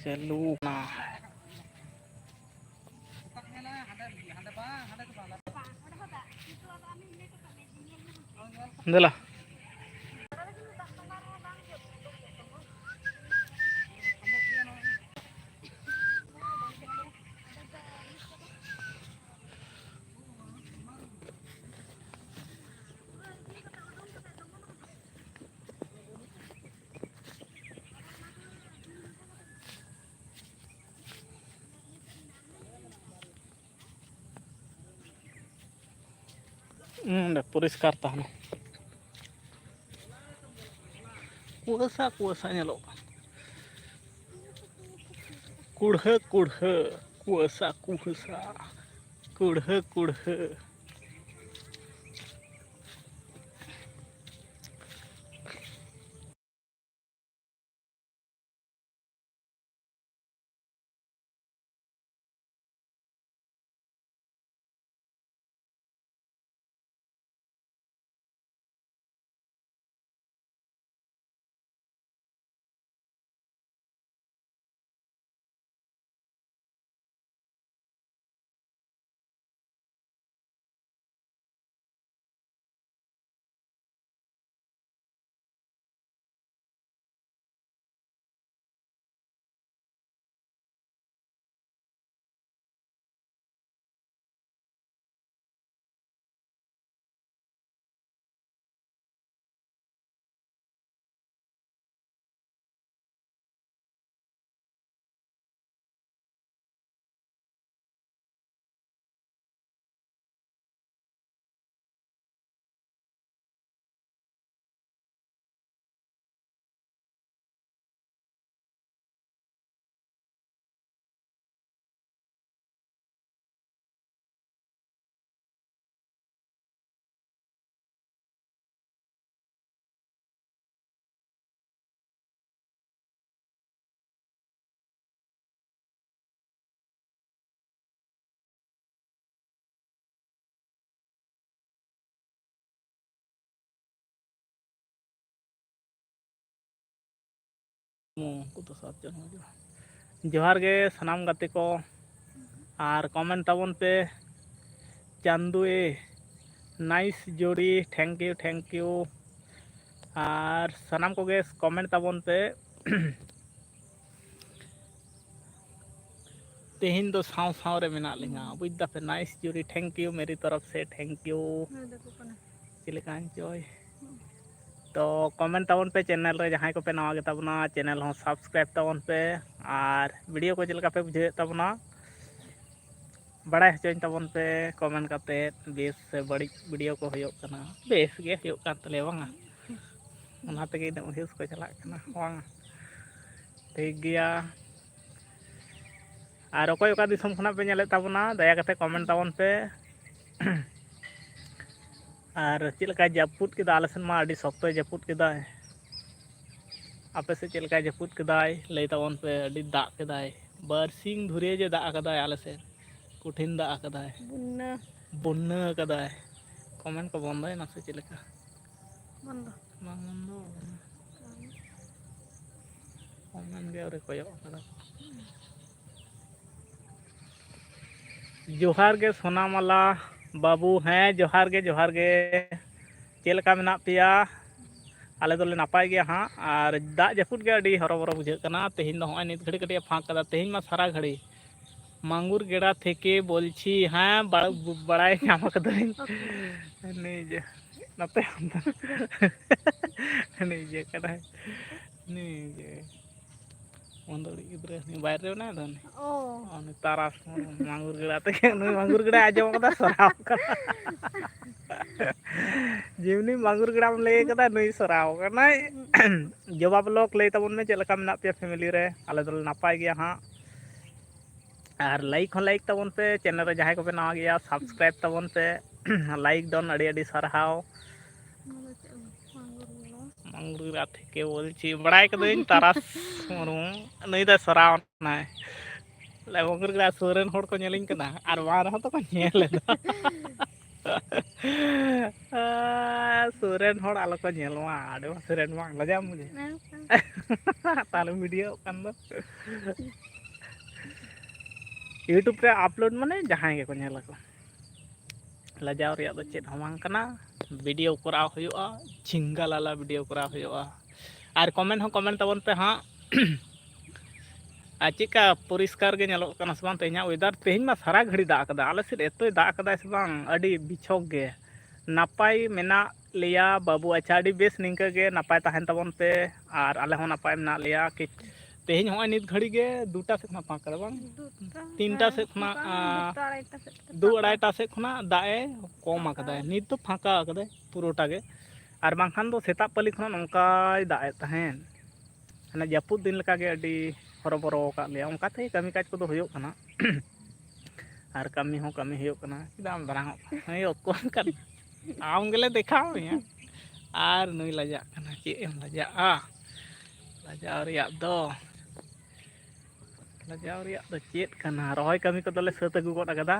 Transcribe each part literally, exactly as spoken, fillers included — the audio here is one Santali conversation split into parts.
ᱪᱟᱹᱞᱩ ᱠᱟᱱᱟ᱾ ᱫᱮᱞᱟ᱾ ᱦᱩᱸ, ᱚᱸᱰᱮ ᱯᱚᱨᱤᱥᱠᱟᱨ ᱛᱟᱦᱮᱱᱟ᱾ ᱠᱩᱣᱟᱹᱥᱟ, ᱠᱩᱣᱟᱹᱥᱟ ᱧᱮᱞᱚᱜ ᱠᱟᱱᱟ᱾ ᱠᱩᱲᱦᱟᱹ, ᱠᱩᱲᱦᱟᱹ, ᱠᱩᱣᱟᱹᱥᱟ, ᱠᱩᱣᱟᱹᱥᱟ, ᱠᱩᱲᱦᱟᱹ, ᱠᱩᱲᱦᱟᱹ᱾ ᱩᱱᱠᱩ ᱫᱚ ᱥᱟᱛ ᱡᱚᱱ ᱦᱩᱭᱩᱜᱼᱟ᱾ ᱡᱚᱦᱟᱨ ᱜᱮ ᱥᱟᱱᱟᱢ ᱜᱟᱛᱮ ᱠᱚ, ᱟᱨ ᱠᱚᱢᱮᱱᱴ ᱛᱟᱵᱚᱱ ᱯᱮ ᱪᱟᱸᱫᱩᱭ, ᱱᱟᱭᱤᱥ ᱡᱳᱲᱤ, thank you, thank you᱾ ᱟᱨ ᱥᱟᱱᱟᱢ ᱠᱚᱜᱮ ᱠᱚᱢᱮᱱᱴ ᱛᱟᱵᱚᱱ ᱯᱮ᱾ ᱛᱮᱦᱮᱧ ᱫᱚ ᱥᱟᱶ ᱥᱟᱶ ᱨᱮ ᱢᱮᱱᱟᱜ ᱞᱤᱧᱟ, ᱵᱩᱡᱽ ᱫᱟᱯᱮ, ᱱᱟᱭᱤᱥ ᱡᱳᱲᱤ, thank you, ᱢᱮᱨᱤ ᱛᱚᱨᱚᱯ ᱥᱮ thank you᱾ ᱪᱮᱫ ᱞᱮᱠᱟ ᱦᱮᱸ ᱪᱚᱭ᱾ ᱛᱚ ᱠᱚᱢᱮᱱᱴ ᱛᱟᱵᱚᱱ ᱯᱮ, ᱪᱮᱱᱮᱞ ᱨᱮ ᱡᱟᱦᱟᱸᱭ ᱠᱚᱯᱮ ᱱᱟᱣᱟ ᱜᱮᱛᱟ ᱵᱚᱱᱟ, ᱪᱮᱱᱮᱞ ᱦᱚᱸ ᱥᱟᱵᱥᱠᱨᱟᱭᱤᱵ ᱛᱟᱵᱚᱱ ᱯᱮ, ᱟᱨ ᱵᱷᱤᱰᱤᱭᱳ ᱠᱚ ᱪᱮᱫ ᱞᱮᱠᱟ ᱯᱮ ᱵᱩᱡᱷᱟᱹᱣᱮᱫ ᱛᱟᱵᱚᱱᱟ ᱵᱟᱲᱟᱭ ᱦᱚᱪᱚᱧ ᱛᱟᱵᱚᱱ ᱯᱮ ᱠᱚᱢᱮᱱᱴ ᱠᱟᱛᱮᱫ᱾ ᱵᱮᱥ ᱥᱮ ᱵᱟᱹᱲᱤᱡ ᱵᱷᱤᱰᱤᱭᱳ ᱠᱚ ᱦᱩᱭᱩᱜ ᱠᱟᱱᱟ? ᱵᱮᱥ ᱜᱮ ᱦᱩᱭᱩᱜ ᱠᱟᱱ ᱛᱟᱞᱮᱭᱟ ᱵᱟᱝᱟ? ᱚᱱᱟ ᱛᱮᱜᱮ ᱤᱱᱟᱹᱜ ᱵᱷᱤᱭᱩᱥ ᱠᱚ ᱪᱟᱞᱟᱜ ᱠᱟᱱᱟ ᱵᱟᱝᱟ? ᱴᱷᱤᱠ ᱜᱮᱭᱟ᱾ ᱟᱨ ᱚᱠᱚᱭ ᱚᱠᱟ ᱫᱤᱥᱚᱢ ᱠᱷᱚᱱᱟᱜ ᱯᱮ ᱧᱮᱞᱮᱫ ᱛᱟᱵᱚᱱᱟ, ᱫᱟᱭᱟ ᱠᱟᱛᱮ ᱠᱚᱢᱮᱱᱴ ᱛᱟᱵᱚᱱ ᱯᱮ᱾ ᱟᱨ ᱪᱮᱫ ᱞᱮᱠᱟᱭ ᱡᱟᱹᱯᱩᱫ ᱠᱮᱫᱟ? ᱟᱞᱮ ᱥᱮᱱ ᱢᱟ ᱟᱹᱰᱤ ᱥᱚᱠᱛᱚᱭ ᱡᱟᱹᱯᱩᱫ ᱠᱮᱫᱟᱭ᱾ ᱟᱯᱮ ᱥᱮᱫ ᱪᱮᱫ ᱞᱮᱠᱟᱭ ᱡᱟᱹᱯᱩᱫ ᱠᱮᱫᱟᱭ ᱞᱟᱹᱭ ᱛᱟᱵᱚᱱ ᱯᱮ᱾ ᱟᱹᱰᱤ ᱫᱟᱜ ᱠᱮᱫᱟᱭ, ᱵᱟᱨᱥᱤᱧ ᱫᱷᱩᱨᱤᱭᱟᱹ ᱡᱮ ᱫᱟᱜ ᱟᱠᱟᱫᱟᱭ ᱟᱞᱮ ᱥᱮᱫ, ᱠᱚᱴᱷᱤᱱ ᱫᱟᱜ ᱟᱠᱟᱫᱟᱭ, ᱵᱩᱱᱱᱟ᱾ ᱵᱩᱱᱱᱟ ᱟᱠᱟᱫᱟᱭ᱾ ᱠᱚᱢᱮᱱᱴ ᱠᱚ ᱵᱚᱱᱫᱚᱭᱮᱱᱟ ᱥᱮ ᱪᱮᱫ ᱞᱮᱠᱟ? ᱵᱚᱱᱫᱚ᱾ ᱵᱟᱝ ᱵᱚᱱᱫᱚ ᱟᱠᱟᱱᱟ᱾ ᱠᱚᱢᱮᱱᱴ ᱜᱮ ᱟᱹᱣᱨᱤ ᱠᱚᱭᱚᱜ ᱟᱠᱟᱫᱟ᱾ ᱡᱚᱦᱟᱨ ᱜᱮ ᱥᱳᱱᱟᱢᱟᱞᱟ ᱵᱟᱹᱵᱩ, ᱦᱮᱸ ᱡᱚᱦᱟᱨ ᱜᱮ, ᱡᱚᱦᱟᱨ ᱜᱮ᱾ ᱪᱮᱫ ᱞᱮᱠᱟ ᱢᱮᱱᱟᱜ ᱯᱮᱭᱟ? ᱟᱞᱮ ᱫᱚᱞᱮ ᱱᱟᱯᱟᱭ ᱜᱮᱭᱟ ᱦᱟᱸᱜ᱾ ᱟᱨ ᱫᱟᱜ ᱡᱟᱹᱯᱩᱫ ᱜᱮ ᱟᱹᱰᱤ ᱦᱚᱨᱚᱵᱚᱨᱚ ᱵᱩᱡᱷᱟᱹᱜ ᱠᱟᱱᱟ᱾ ᱛᱮᱦᱮᱧ ᱫᱚ ᱦᱚᱸᱜᱼᱚᱭ ᱱᱤᱛ ᱜᱷᱟᱹᱲᱤᱡ ᱠᱟᱹᱴᱤᱡ ᱮ ᱯᱷᱟᱸᱠ ᱠᱟᱫᱟ, ᱛᱮᱦᱮᱧ ᱢᱟ ᱥᱟᱨᱟ ᱜᱷᱟᱹᱲᱤ᱾ ᱢᱟᱝᱜᱩᱨ ᱜᱮᱲᱟ ᱛᱷᱮᱠᱮ ᱵᱚᱞᱪᱷᱤ, ᱦᱮᱸ ᱵᱟᱲ-, ᱵᱟᱲᱟᱭ ᱧᱟᱢ ᱠᱟᱫᱟᱹᱧ᱾ ᱱᱤᱡᱮ ᱱᱚᱛᱮ ᱱᱤᱡᱮ ᱠᱟᱱᱟᱭ, ᱱᱤᱡᱮ᱾ ᱢᱚᱱᱫᱚᱲᱤ ᱜᱤᱫᱽᱨᱟᱹ ᱩᱱᱤ ᱵᱟᱭᱨᱮ ᱨᱮ ᱢᱮᱱᱟᱭ ᱫᱚ ᱩᱱᱤ᱾ ᱚ᱾ ᱩᱱᱤ ᱛᱟᱨᱟᱥ ᱢᱩᱨᱢᱩ ᱢᱟᱝᱜᱩᱨ ᱜᱮᱲᱟ ᱛᱮᱜᱮ, ᱱᱩᱭ ᱢᱟᱝᱜᱩᱨ ᱜᱮᱲᱟ ᱟᱸᱡᱚᱢ ᱠᱟᱫᱟ, ᱥᱚᱨᱟᱣ ᱠᱟᱱᱟ᱾ ᱡᱮᱢᱱᱤ ᱢᱟᱝᱜᱩᱨ ᱜᱮᱲᱟᱢ ᱞᱟᱹᱭ ᱠᱟᱫᱟ, ᱱᱩᱭ ᱥᱚᱨᱟᱣ ᱠᱟᱱᱟᱭ᱾ ᱡᱚᱵᱟ ᱵᱞᱚᱜ ᱞᱟᱹᱭ ᱛᱟᱵᱚᱱ ᱢᱮ, ᱪᱮᱫ ᱞᱮᱠᱟ ᱢᱮᱱᱟᱜ ᱯᱮᱭᱟ ᱯᱷᱮᱢᱮᱞᱤ ᱨᱮ? ᱟᱞᱮ ᱫᱚᱞᱮ ᱱᱟᱯᱟᱭ ᱜᱮᱭᱟ ᱦᱟᱸᱜ᱾ ᱟᱨ ᱞᱟᱭᱤᱠ ᱦᱚᱸ ᱞᱟᱭᱤᱠ ᱛᱟᱵᱚᱱ ᱯᱮ, ᱪᱮᱱᱮᱞ ᱨᱮ ᱡᱟᱦᱟᱸᱭ ᱠᱚᱯᱮ ᱱᱟᱣᱟ ᱜᱮᱭᱟ ᱥᱟᱵᱥᱠᱨᱟᱭᱤᱵ ᱛᱟᱵᱚᱱ ᱯᱮ᱾ ᱞᱟᱭᱤᱠ ᱫᱚᱱ ᱟᱹᱰᱤ ᱟᱹᱰᱤ ᱥᱟᱨᱦᱟᱣ᱾ ᱢᱟᱝᱜᱩᱨ ᱜᱮᱲᱟ ᱛᱷᱮᱠᱮ ᱵᱚᱞᱪᱷᱤ, ᱵᱟᱲᱟᱭ ᱠᱟᱹᱫᱟᱹᱧ ᱛᱟᱨᱟᱥ ᱢᱩᱨᱢᱩ, ᱱᱩᱭ ᱫᱚᱭ ᱥᱚᱨᱟᱣ ᱱᱟᱭ᱾ ᱞᱮ ᱢᱟᱝᱜᱩᱨ ᱜᱮᱲᱟ ᱥᱩᱨ ᱨᱮᱱ ᱦᱚᱲ ᱠᱚ ᱧᱮᱞᱤᱧ ᱠᱟᱱᱟ, ᱟᱨ ᱵᱟᱝ ᱨᱮᱦᱚᱸ ᱛᱚᱠᱚ ᱧᱮᱞ ᱮᱫᱟ᱾ ᱥᱩᱨ ᱨᱮᱱ ᱦᱚᱲ ᱟᱞᱚ ᱠᱚ ᱧᱮᱞ ᱢᱟ, ᱟᱹᱰᱤ ᱢᱟ ᱥᱩᱨ ᱨᱮᱱ ᱢᱟ ᱞᱟᱡᱟᱣ ᱢᱩᱡᱷᱟᱹ᱾ ᱛᱟᱦᱞᱮ ᱵᱷᱤᱰᱤᱭᱳ ᱠᱟᱱ ᱫᱚ᱾ YouTube ᱨᱮ ᱟᱯᱞᱳᱰ ᱢᱟᱱᱮ ᱡᱟᱦᱟᱸᱭ ᱜᱮᱠᱚ ᱧᱮᱞᱟᱠᱚ᱾ ᱞᱟᱡᱟᱣ ᱨᱮᱭᱟᱜ ᱫᱚ ᱪᱮᱫ ᱦᱚᱸ ᱵᱟᱝ ᱠᱟᱱᱟ᱾ ᱵᱷᱤᱰᱤᱭᱳ ᱠᱚᱨᱟᱣ ᱦᱩᱭᱩᱜᱼᱟ, ᱡᱷᱤᱝᱜᱟ ᱞᱟᱞᱟ ᱵᱷᱤᱰᱤᱭᱳ ᱠᱚᱨᱟᱣ ᱦᱩᱭᱩᱜᱼᱟ᱾ ᱟᱨ ᱠᱚᱢᱮᱱᱴ ᱦᱚᱸ ᱠᱚᱢᱮᱱᱴ ᱛᱟᱵᱚᱱ ᱯᱮ ᱦᱟᱸᱜ᱾ ᱟᱨ ᱪᱮᱫᱠᱟ ᱯᱚᱨᱤᱥᱠᱟᱨ ᱜᱮ ᱧᱮᱞᱚᱜ ᱠᱟᱱᱟ ᱥᱮ ᱵᱟᱝ ᱛᱮᱦᱮᱧᱟᱜ ᱚᱭᱮᱫᱟᱨ? ᱛᱮᱦᱮᱧ ᱢᱟ ᱥᱟᱨᱟ ᱜᱷᱟᱹᱲᱤ ᱫᱟᱜ ᱟᱠᱟᱫᱟ, ᱟᱞᱮ ᱥᱮᱫ ᱮᱛᱚᱭ ᱫᱟᱜ ᱟᱠᱟᱫᱟᱭ ᱥᱮ ᱵᱟᱝ, ᱟᱹᱰᱤ ᱵᱤᱪᱷᱚᱠ ᱜᱮ᱾ ᱱᱟᱯᱟᱭ ᱢᱮᱱᱟᱜ ᱞᱮᱭᱟ ᱵᱟᱹᱵᱩ᱾ ᱟᱪᱪᱷᱟ, ᱟᱹᱰᱤ ᱵᱮᱥ, ᱱᱤᱝᱠᱟᱹ ᱜᱮ ᱱᱟᱯᱟᱭ ᱛᱟᱦᱮᱱ ᱛᱟᱵᱚᱱ ᱯᱮ᱾ ᱟᱨ ᱟᱞᱮ ᱦᱚᱸ ᱱᱟᱯᱟᱭ ᱢᱮᱱᱟᱜ ᱞᱮᱭᱟ᱾ ᱠᱤ ᱛᱮᱦᱮᱧ ᱦᱚᱸᱜᱼᱚᱭ ᱱᱤᱛ ᱜᱷᱟᱹᱲᱤ ᱜᱮ ᱫᱩᱴᱟ ᱥᱮᱫ ᱠᱷᱚᱱᱟᱜ ᱯᱷᱟᱸᱠ ᱠᱟᱫᱟ ᱵᱟᱝ? ᱫᱩᱴᱟ, ᱛᱤᱱᱴᱟ ᱦᱮᱸ, ᱥᱮᱫ ᱠᱷᱚᱱᱟᱜ, ᱚᱱᱠᱟ ᱟᱸ, ᱫᱩᱴᱟ ᱟᱲᱟᱭᱴᱟ ᱥᱮᱫ ᱛᱮ ᱫᱩ ᱯᱷᱟᱸᱠᱟ᱾ ᱟᱲᱟᱭᱴᱟ ᱥᱮᱫ ᱠᱷᱚᱱᱟᱜ ᱫᱟᱜ ᱮ ᱠᱚᱢ ᱯᱷᱟᱸᱠᱟ᱾ ᱟᱠᱟᱫᱟᱭ᱾ ᱱᱤᱛ ᱫᱚ ᱯᱷᱟᱸᱠᱟ ᱟᱠᱟᱫᱟᱭ ᱯᱩᱨᱟᱹᱴᱟ ᱜᱮ᱾ ᱟᱨ ᱵᱟᱝᱠᱷᱟᱱ ᱫᱚ ᱥᱮᱛᱟᱜ ᱯᱟᱹᱞᱤ ᱠᱷᱚᱱᱟᱜ ᱱᱚᱝᱠᱟᱭ ᱫᱟᱜ ᱮᱫ ᱛᱟᱦᱮᱸᱫ᱾ ᱦᱟᱱᱮ ᱡᱟᱹᱯᱩᱫ ᱫᱤᱱ ᱞᱮᱠᱟᱜᱮ ᱟᱹᱰᱤ ᱦᱚᱨᱚᱵᱚᱨᱚ ᱟᱠᱟᱫ ᱞᱮᱭᱟ᱾ ᱚᱱᱠᱟᱛᱮ ᱠᱟᱹᱢᱤ ᱠᱟᱡᱽ ᱠᱚᱫᱚ ᱦᱩᱭᱩᱜ ᱠᱟᱱᱟ᱾ ᱟᱨ ᱠᱟᱹᱢᱤ ᱦᱚᱸ ᱠᱟᱹᱢᱤ ᱦᱩᱭᱩᱜ ᱠᱟᱱᱟ᱾ ᱪᱮᱫᱟᱜ ᱮᱢ ᱫᱟᱨᱟᱝᱚᱜ ᱠᱟᱱᱟ? ᱦᱮᱸ, ᱚᱠᱚᱭ ᱠᱟᱱ? ᱟᱢ ᱜᱮᱞᱮ ᱫᱮᱠᱷᱟᱣ ᱢᱮᱭᱟ᱾ ᱟᱨ ᱱᱩᱭ ᱞᱟᱡᱟᱜ ᱠᱟᱱᱟ᱾ ᱪᱮᱫ ᱮᱢ ᱞᱟᱡᱟᱜᱼᱟ? ᱞᱟᱡᱟᱣ ᱨᱮᱭᱟᱜ ᱫᱚ, ᱞᱟᱡᱟᱣ ᱨᱮᱭᱟᱜ ᱫᱚ ᱪᱮᱫ ᱠᱟᱱᱟ? ᱨᱚᱦᱚᱭ ᱠᱟᱹᱢᱤ ᱠᱚᱫᱚᱞᱮ ᱥᱟᱹᱛ ᱟᱹᱜᱩ ᱜᱚᱫ ᱟᱠᱟᱫᱟ᱾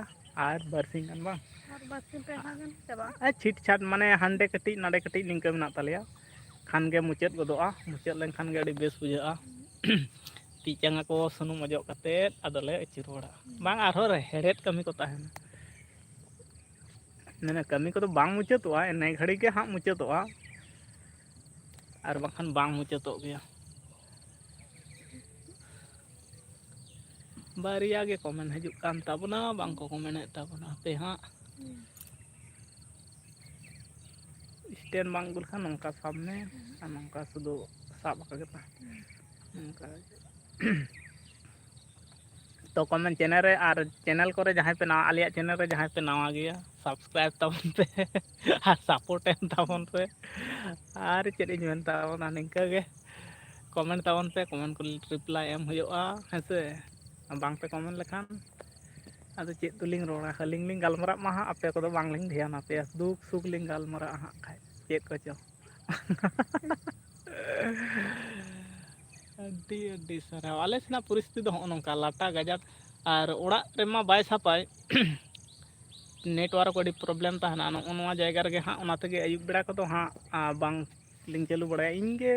ᱟᱨ ᱵᱟᱨᱥᱤᱧ ᱜᱟᱱ ᱵᱟᱝ? ᱟᱨ ᱵᱟᱨᱥᱤᱧ ᱯᱮ ᱢᱟᱦᱟ ᱜᱟᱱ ᱪᱟᱵᱟᱜᱼᱟ᱾ ᱟᱨ ᱪᱷᱤᱴ ᱪᱷᱟᱴ, ᱢᱟᱱᱮ, ᱦᱟᱸᱰᱮ ᱠᱟᱹᱴᱤᱡ, ᱱᱟᱰᱮ ᱠᱟᱹᱴᱤᱡ, ᱱᱤᱝᱠᱟᱹ ᱢᱮᱱᱟᱜ ᱛᱟᱞᱮᱭᱟ᱾ ᱠᱷᱟᱱ ᱜᱮ ᱢᱩᱪᱟᱹᱫ ᱜᱚᱫᱚᱜᱼᱟ᱾ ᱢᱩᱪᱟᱹᱫ ᱞᱮᱱᱠᱷᱟᱱ ᱜᱮ ᱟᱹᱰᱤ ᱵᱮᱥ ᱵᱩᱡᱷᱟᱹᱜᱼᱟ᱾ ᱛᱤ ᱡᱟᱸᱜᱟ ᱠᱚ ᱥᱩᱱᱩᱢ ᱚᱡᱚᱜ ᱠᱟᱛᱮᱫ ᱟᱫᱚᱞᱮ ᱟᱹᱪᱩᱨ ᱵᱟᱲᱟᱜᱼᱟ᱾ ᱵᱟᱝ, ᱟᱨᱦᱚᱸ ᱨᱮ ᱦᱮᱲᱦᱮᱫ ᱠᱟᱹᱢᱤ ᱠᱚ ᱛᱟᱦᱮᱱᱟ᱾ ᱢᱟᱱᱮ, ᱠᱟᱹᱢᱤ ᱠᱚᱫᱚ ᱵᱟᱝ ᱢᱩᱪᱟᱹᱫᱚᱜᱼᱟ, ᱮᱱᱮ ᱜᱷᱟᱹᱲᱤ ᱜᱮ ᱦᱟᱸᱜ ᱢᱩᱪᱟᱹᱫᱚᱜᱼᱟ, ᱟᱨ ᱵᱟᱝᱠᱷᱟᱱ ᱵᱟᱝ ᱢᱩᱪᱟᱹᱫᱚᱜ ᱜᱮᱭᱟ᱾ ᱵᱟᱨᱭᱟ ᱜᱮ ᱠᱚᱢᱮᱱᱴ ᱦᱤᱡᱩᱜ ᱠᱟᱱ ᱛᱟᱵᱚᱱᱟ, ᱵᱟᱝ ᱠᱚ ᱠᱚᱢᱮᱱᱴ ᱮᱫ ᱛᱟᱵᱚᱱᱟ ᱦᱟᱯᱮ ᱦᱟᱸᱜ᱾ ᱥᱴᱮᱱᱰ ᱵᱟᱝ ᱟᱹᱜᱩ ᱞᱮᱠᱷᱟᱱ ᱱᱚᱝᱠᱟ ᱥᱟᱵ ᱢᱮ, ᱟᱨ ᱱᱚᱝᱠᱟ ᱥᱩᱫᱷᱩ ᱥᱟᱵ ᱟᱠᱟ ᱜᱮ ᱛᱟᱦᱮᱸ᱾ ᱱᱚᱝᱠᱟ᱾ ᱛᱚ ᱠᱚᱢᱮᱱᱴ ᱪᱮᱱᱮᱞ ᱨᱮ, ᱟᱨ ᱪᱮᱱᱮᱞ ᱠᱚᱨᱮ ᱡᱟᱦᱟᱸᱭ ᱯᱮ ᱱᱟᱣᱟ, ᱟᱞᱮᱭᱟᱜ ᱪᱮᱱᱮᱞ ᱨᱮ ᱡᱟᱦᱟᱸᱭ ᱯᱮ ᱱᱟᱣᱟ ᱜᱮᱭᱟ, ᱥᱟᱵᱥᱠᱨᱟᱭᱤᱵ ᱛᱟᱵᱚᱱ ᱯᱮ ᱟᱨ ᱥᱟᱯᱳᱨᱴ ᱮᱢ ᱛᱟᱵᱚᱱ ᱯᱮ᱾ ᱟᱨ ᱪᱮᱫ ᱤᱧ ᱢᱮᱱ ᱛᱟᱵᱚᱱᱟ, ᱱᱤᱝᱠᱟᱹ ᱜᱮ ᱠᱚᱢᱮᱱᱴ ᱛᱟᱵᱚᱱ ᱯᱮ, ᱠᱚᱢᱮᱱᱴ ᱠᱚ ᱨᱤᱯᱞᱟᱭ ᱮᱢ ᱦᱩᱭᱩᱜᱼᱟ, ᱦᱮᱸ ᱥᱮ? ᱵᱟᱝ ᱯᱮ ᱠᱚᱢᱮᱱᱴ ᱞᱮᱠᱷᱟᱱ ᱟᱫᱚ ᱪᱮᱫ ᱫᱚᱞᱤᱧ ᱨᱚᱲᱟ? ᱟᱹᱞᱤᱧ ᱞᱤᱧ ᱜᱟᱞᱢᱟᱨᱟᱜ ᱢᱟ ᱦᱟᱸᱜ, ᱟᱯᱮ ᱠᱚᱫᱚ ᱵᱟᱝ ᱞᱤᱧ ᱫᱷᱮᱭᱟᱱ ᱟᱯᱮᱭᱟ, ᱫᱩᱠ ᱥᱩᱠ ᱞᱤᱧ ᱜᱟᱞᱢᱟᱨᱟᱜᱼᱟ ᱦᱟᱸᱜ ᱠᱷᱟᱡ ᱪᱮᱫ ᱠᱚᱪᱚ᱾ ᱟᱹᱰᱤ ᱟᱹᱰᱤ ᱥᱟᱨᱦᱟᱣ᱾ ᱟᱞᱮ ᱥᱮᱱᱟᱜ ᱯᱚᱨᱤᱥᱛᱷᱤᱛᱤ ᱫᱚ ᱦᱚᱸᱜᱼᱚ ᱱᱚᱝᱠᱟ, ᱞᱟᱴᱟ ᱜᱟᱡᱟᱲ, ᱟᱨ ᱚᱲᱟᱜ ᱨᱮᱢᱟ ᱵᱟᱭ ᱥᱟᱯᱟᱭ᱾ network ᱟᱹᱰᱤ problem ᱛᱟᱦᱮᱱᱟ ᱱᱚᱜᱼᱚ ᱱᱚᱣᱟ ᱡᱟᱭᱜᱟ ᱨᱮᱜᱮ ᱦᱟᱸᱜ᱾ ᱚᱱᱟ ᱛᱮᱜᱮ ᱟᱹᱭᱩᱵ ᱵᱮᱲᱟ ᱠᱚᱫᱚ ᱦᱟᱸᱜ ᱵᱟᱝ ᱞᱤᱧ ᱪᱟᱹᱞᱩ ᱵᱟᱲᱟᱭᱟ᱾ ᱤᱧ ᱜᱮ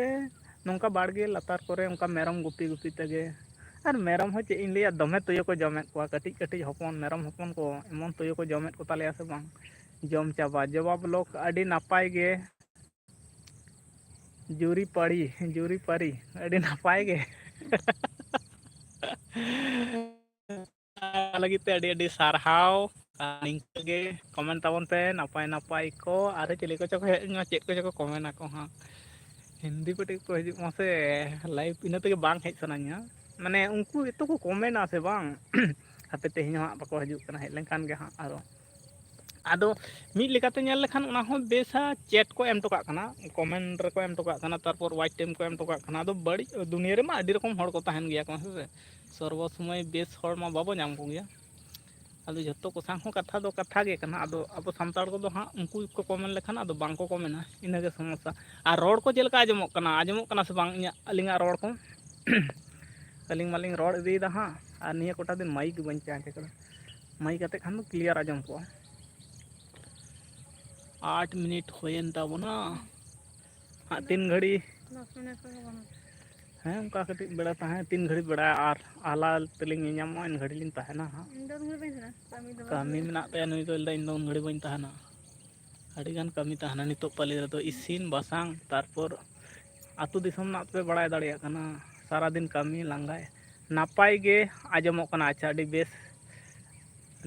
ᱱᱚᱝᱠᱟ ᱵᱟᱲᱜᱮ ᱞᱟᱛᱟᱨ ᱠᱚᱨᱮ ᱚᱱᱠᱟ ᱢᱮᱨᱚᱢ ᱜᱩᱯᱤ ᱜᱩᱯᱤ ᱛᱮᱜᱮ, ᱟᱨ ᱢᱮᱨᱚᱢ ᱦᱚᱸ ᱪᱮᱫ ᱤᱧ ᱞᱟᱹᱭᱟ, ᱫᱚᱢᱮ ᱛᱩᱭᱩ ᱠᱚ ᱡᱚᱢᱮᱫ ᱠᱚᱣᱟ᱾ ᱠᱟᱹᱴᱤᱡ ᱠᱟᱹᱴᱤᱡ ᱦᱚᱯᱚᱱ ᱢᱮᱨᱚᱢ ᱦᱚᱯᱚᱱ ᱠᱚ ᱮᱢᱚᱱ ᱛᱩᱭᱩ ᱠᱚ ᱡᱚᱢᱮᱫ ᱠᱚ ᱛᱟᱞᱮᱭᱟ ᱥᱮ ᱵᱟᱝ, ᱡᱚᱢ ᱪᱟᱵᱟ᱾ ᱡᱚᱵᱟ vlog ᱟᱹᱰᱤ ᱱᱟᱯᱟᱭ ᱜᱮ, ᱡᱩᱨᱤᱯᱟᱲᱤ, ᱡᱩᱨᱤᱯᱟᱨᱤ, ᱟᱹᱰᱤ ᱱᱟᱯᱟᱭ ᱜᱮ᱾ ᱚᱱᱟ ᱞᱟᱹᱜᱤᱫ ᱛᱮ ᱟᱹᱰᱤ ᱟᱹᱰᱤ ᱥᱟᱨᱦᱟᱣ᱾ ᱟᱨ ᱱᱤᱝᱠᱟᱹ ᱜᱮ comment ᱛᱟᱵᱚᱱ ᱯᱮ ᱱᱟᱯᱟᱭ ᱱᱟᱯᱟᱭ ᱠᱚ, ᱟᱨ ᱪᱤᱞᱤ ᱠᱚᱪᱚ ᱠᱚ ᱦᱮᱡ ᱮᱱᱟ, ᱪᱮᱫ ᱠᱚᱪᱚ ᱠᱚ comment ᱟᱠᱚ ᱦᱟᱸᱜ᱾ ᱦᱤᱱᱫᱤ ᱯᱟᱹᱴᱤ ᱠᱚ ᱦᱤᱡᱩᱜ ᱢᱟ ᱥᱮ, live ᱤᱱᱟᱹ ᱛᱮᱜᱮ ᱵᱟᱝ ᱦᱮᱡ ᱥᱟᱱᱟᱧᱟ᱾ ᱢᱟᱱᱮ ᱩᱱᱠᱩ ᱮᱛᱚ ᱠᱚ comment ᱟ ᱥᱮ ᱵᱟᱝ᱾ ᱦᱟᱯᱮ ᱛᱮᱦᱮᱧ ᱦᱚᱸ ᱦᱟᱸᱜ ᱵᱟᱠᱚ ᱦᱤᱡᱩᱜ ᱠᱟᱱᱟ, ᱦᱮᱡ ᱞᱮᱱᱠᱷᱟᱱ ᱜᱮ ᱦᱟᱸᱜ ᱟᱨᱚ᱾ ᱟᱫᱚ ᱢᱤᱫ ᱞᱮᱠᱟᱛᱮ ᱧᱮᱞ ᱞᱮᱠᱷᱟᱱ ᱚᱱᱟ ᱦᱚᱸ ᱵᱮᱥᱟ, chat ᱠᱚ ᱮᱢ ᱦᱚᱴᱚ ᱠᱟᱜ ᱠᱟᱱᱟ, comment ᱨᱮᱠᱚ ᱮᱢ ᱦᱚᱴᱚ ᱠᱟᱜ ᱠᱟᱱᱟ, ᱛᱟᱨᱯᱚᱨ watch time ᱠᱚ ᱮᱢ ᱦᱚᱴᱚ ᱠᱟᱜ ᱠᱟᱱᱟ᱾ ᱟᱫᱚ ᱵᱟᱹᱲᱤᱡ ᱫᱩᱱᱤᱭᱟᱹ ᱨᱮᱢᱟ ᱟᱹᱰᱤ ᱨᱚᱠᱚᱢ ᱦᱚᱲ ᱠᱚ ᱛᱟᱦᱮᱱ ᱜᱮᱭᱟ ᱠᱚ, ᱦᱮᱸ ᱥᱮ? ᱥᱚᱨᱵᱚ ᱥᱚᱢᱚᱭ ᱵᱮᱥ ᱦᱚᱲ ᱢᱟ ᱵᱟᱵᱚ ᱧᱟᱢ ᱠᱚᱜᱮᱭᱟ᱾ ᱟᱫᱚ ᱡᱷᱚᱛᱚ ᱠᱚ ᱥᱟᱶ ᱦᱚᱸ ᱠᱟᱛᱷᱟ ᱫᱚ ᱠᱟᱛᱷᱟ ᱜᱮ ᱠᱟᱱᱟ, ᱟᱫᱚ ᱟᱵᱚ ᱥᱟᱱᱛᱟᱲ ᱠᱚᱫᱚ ᱦᱟᱸᱜ ᱩᱱᱠᱩ ᱜᱮᱠᱚ comment ᱞᱮᱠᱷᱟᱱ ᱟᱫᱚ ᱵᱟᱝ ᱠᱚ comment ᱟ, ᱤᱱᱟᱹ ᱜᱮ ᱥᱚᱢᱚᱥᱥᱟ᱾ ᱟᱨ ᱨᱚᱲ ᱠᱚ ᱪᱮᱫ ᱞᱮᱠᱟ ᱟᱸᱡᱚᱢᱚᱜ ᱠᱟᱱᱟ? ᱟᱸᱡᱚᱢᱚᱜ ᱠᱟᱱᱟ ᱥᱮ ᱵᱟᱝ ᱤᱧᱟᱹᱜ, ᱟᱹᱞᱤᱧᱟᱜ ᱨᱚᱲ ᱠᱚ? ᱟᱹᱞᱤᱧ ᱢᱟᱞᱤᱧ ᱨᱚᱲ ᱤᱫᱤᱭᱮᱫᱟ ᱦᱟᱸᱜ, ᱟᱨ ᱱᱤᱭᱟᱹ ᱠᱚᱴᱟ ᱫᱤᱱ mic ᱜᱮ ᱵᱟᱹᱧ change ᱠᱟᱫᱟ᱾ Mic ᱠᱟᱛᱮ ᱠᱷᱟᱱ ᱫᱚ clear ᱟᱸᱡᱚᱢ ᱠᱚᱜᱼᱟ᱾ ᱟᱴ ᱢᱤᱱᱤᱴ ᱦᱩᱭᱮᱱ ᱛᱟᱵᱚᱱᱟ᱾ ᱦᱟᱸᱜ ᱛᱤᱱ ᱜᱷᱟᱹᱲᱤ? ᱫᱚᱥ ᱢᱤᱱᱤᱴ ᱠᱷᱚᱱ ᱫᱚ ᱵᱟᱝ᱾ ᱦᱮᱸ, ᱚᱱᱠᱟ ᱠᱟᱹᱴᱤᱡ ᱵᱮᱲᱟ ᱛᱟᱦᱮᱸ, ᱛᱤᱱ ᱜᱷᱟᱹᱲᱤᱡ ᱵᱮᱲᱟ ᱟᱨ ᱟᱦᱞᱟ ᱛᱮᱞᱤᱧ ᱧᱮᱧᱟᱢᱚᱜᱼᱟ, ᱤᱱ ᱜᱷᱟᱹᱲᱤᱡ ᱞᱤᱧ ᱛᱟᱦᱮᱱᱟ ᱦᱟᱸᱜ᱾ ᱤᱧ ᱫᱚ ᱩᱱ ᱜᱷᱟᱹᱲᱤᱡ ᱵᱟᱹᱧ ᱛᱟᱦᱮᱱᱟ, ᱠᱟᱹᱢᱤ ᱫᱚ ᱵᱟᱹᱧ ᱠᱟᱹᱢᱤ ᱛᱟᱦᱮᱱᱟ᱾ ᱢᱮᱱᱟᱜ ᱛᱟᱭᱟ ᱱᱩᱭ ᱫᱚ, ᱞᱟᱹᱭᱫᱟ, "ᱤᱧ ᱫᱚ ᱩᱱ ᱜᱷᱟᱹᱲᱤᱡ ᱵᱟᱹᱧ ᱛᱟᱦᱮᱱᱟ᱾" ᱟᱹᱰᱤᱜᱟᱱ ᱠᱟᱹᱢᱤ ᱛᱟᱦᱮᱱᱟ ᱱᱤᱛᱚᱜ ᱯᱟᱹᱞᱤ ᱨᱮᱫᱚ, ᱤᱥᱤᱱ ᱵᱟᱥᱟᱝ, ᱛᱟᱨᱯᱚᱨ ᱟᱹᱛᱩ ᱫᱤᱥᱚᱢ ᱨᱮᱱᱟᱜ ᱯᱮ ᱵᱟᱲᱟᱭ ᱫᱟᱲᱮᱭᱟᱜ ᱠᱟᱱᱟ, ᱥᱟᱨᱟᱫᱤᱱ ᱠᱟᱹᱢᱤ ᱞᱟᱸᱜᱟᱭ᱾ ᱱᱟᱯᱟᱭ ᱜᱮ ᱟᱸᱡᱚᱢᱚᱜ ᱠᱟᱱᱟ᱾ ᱟᱪᱪᱷᱟ, ᱟᱹᱰᱤ ᱵᱮᱥ᱾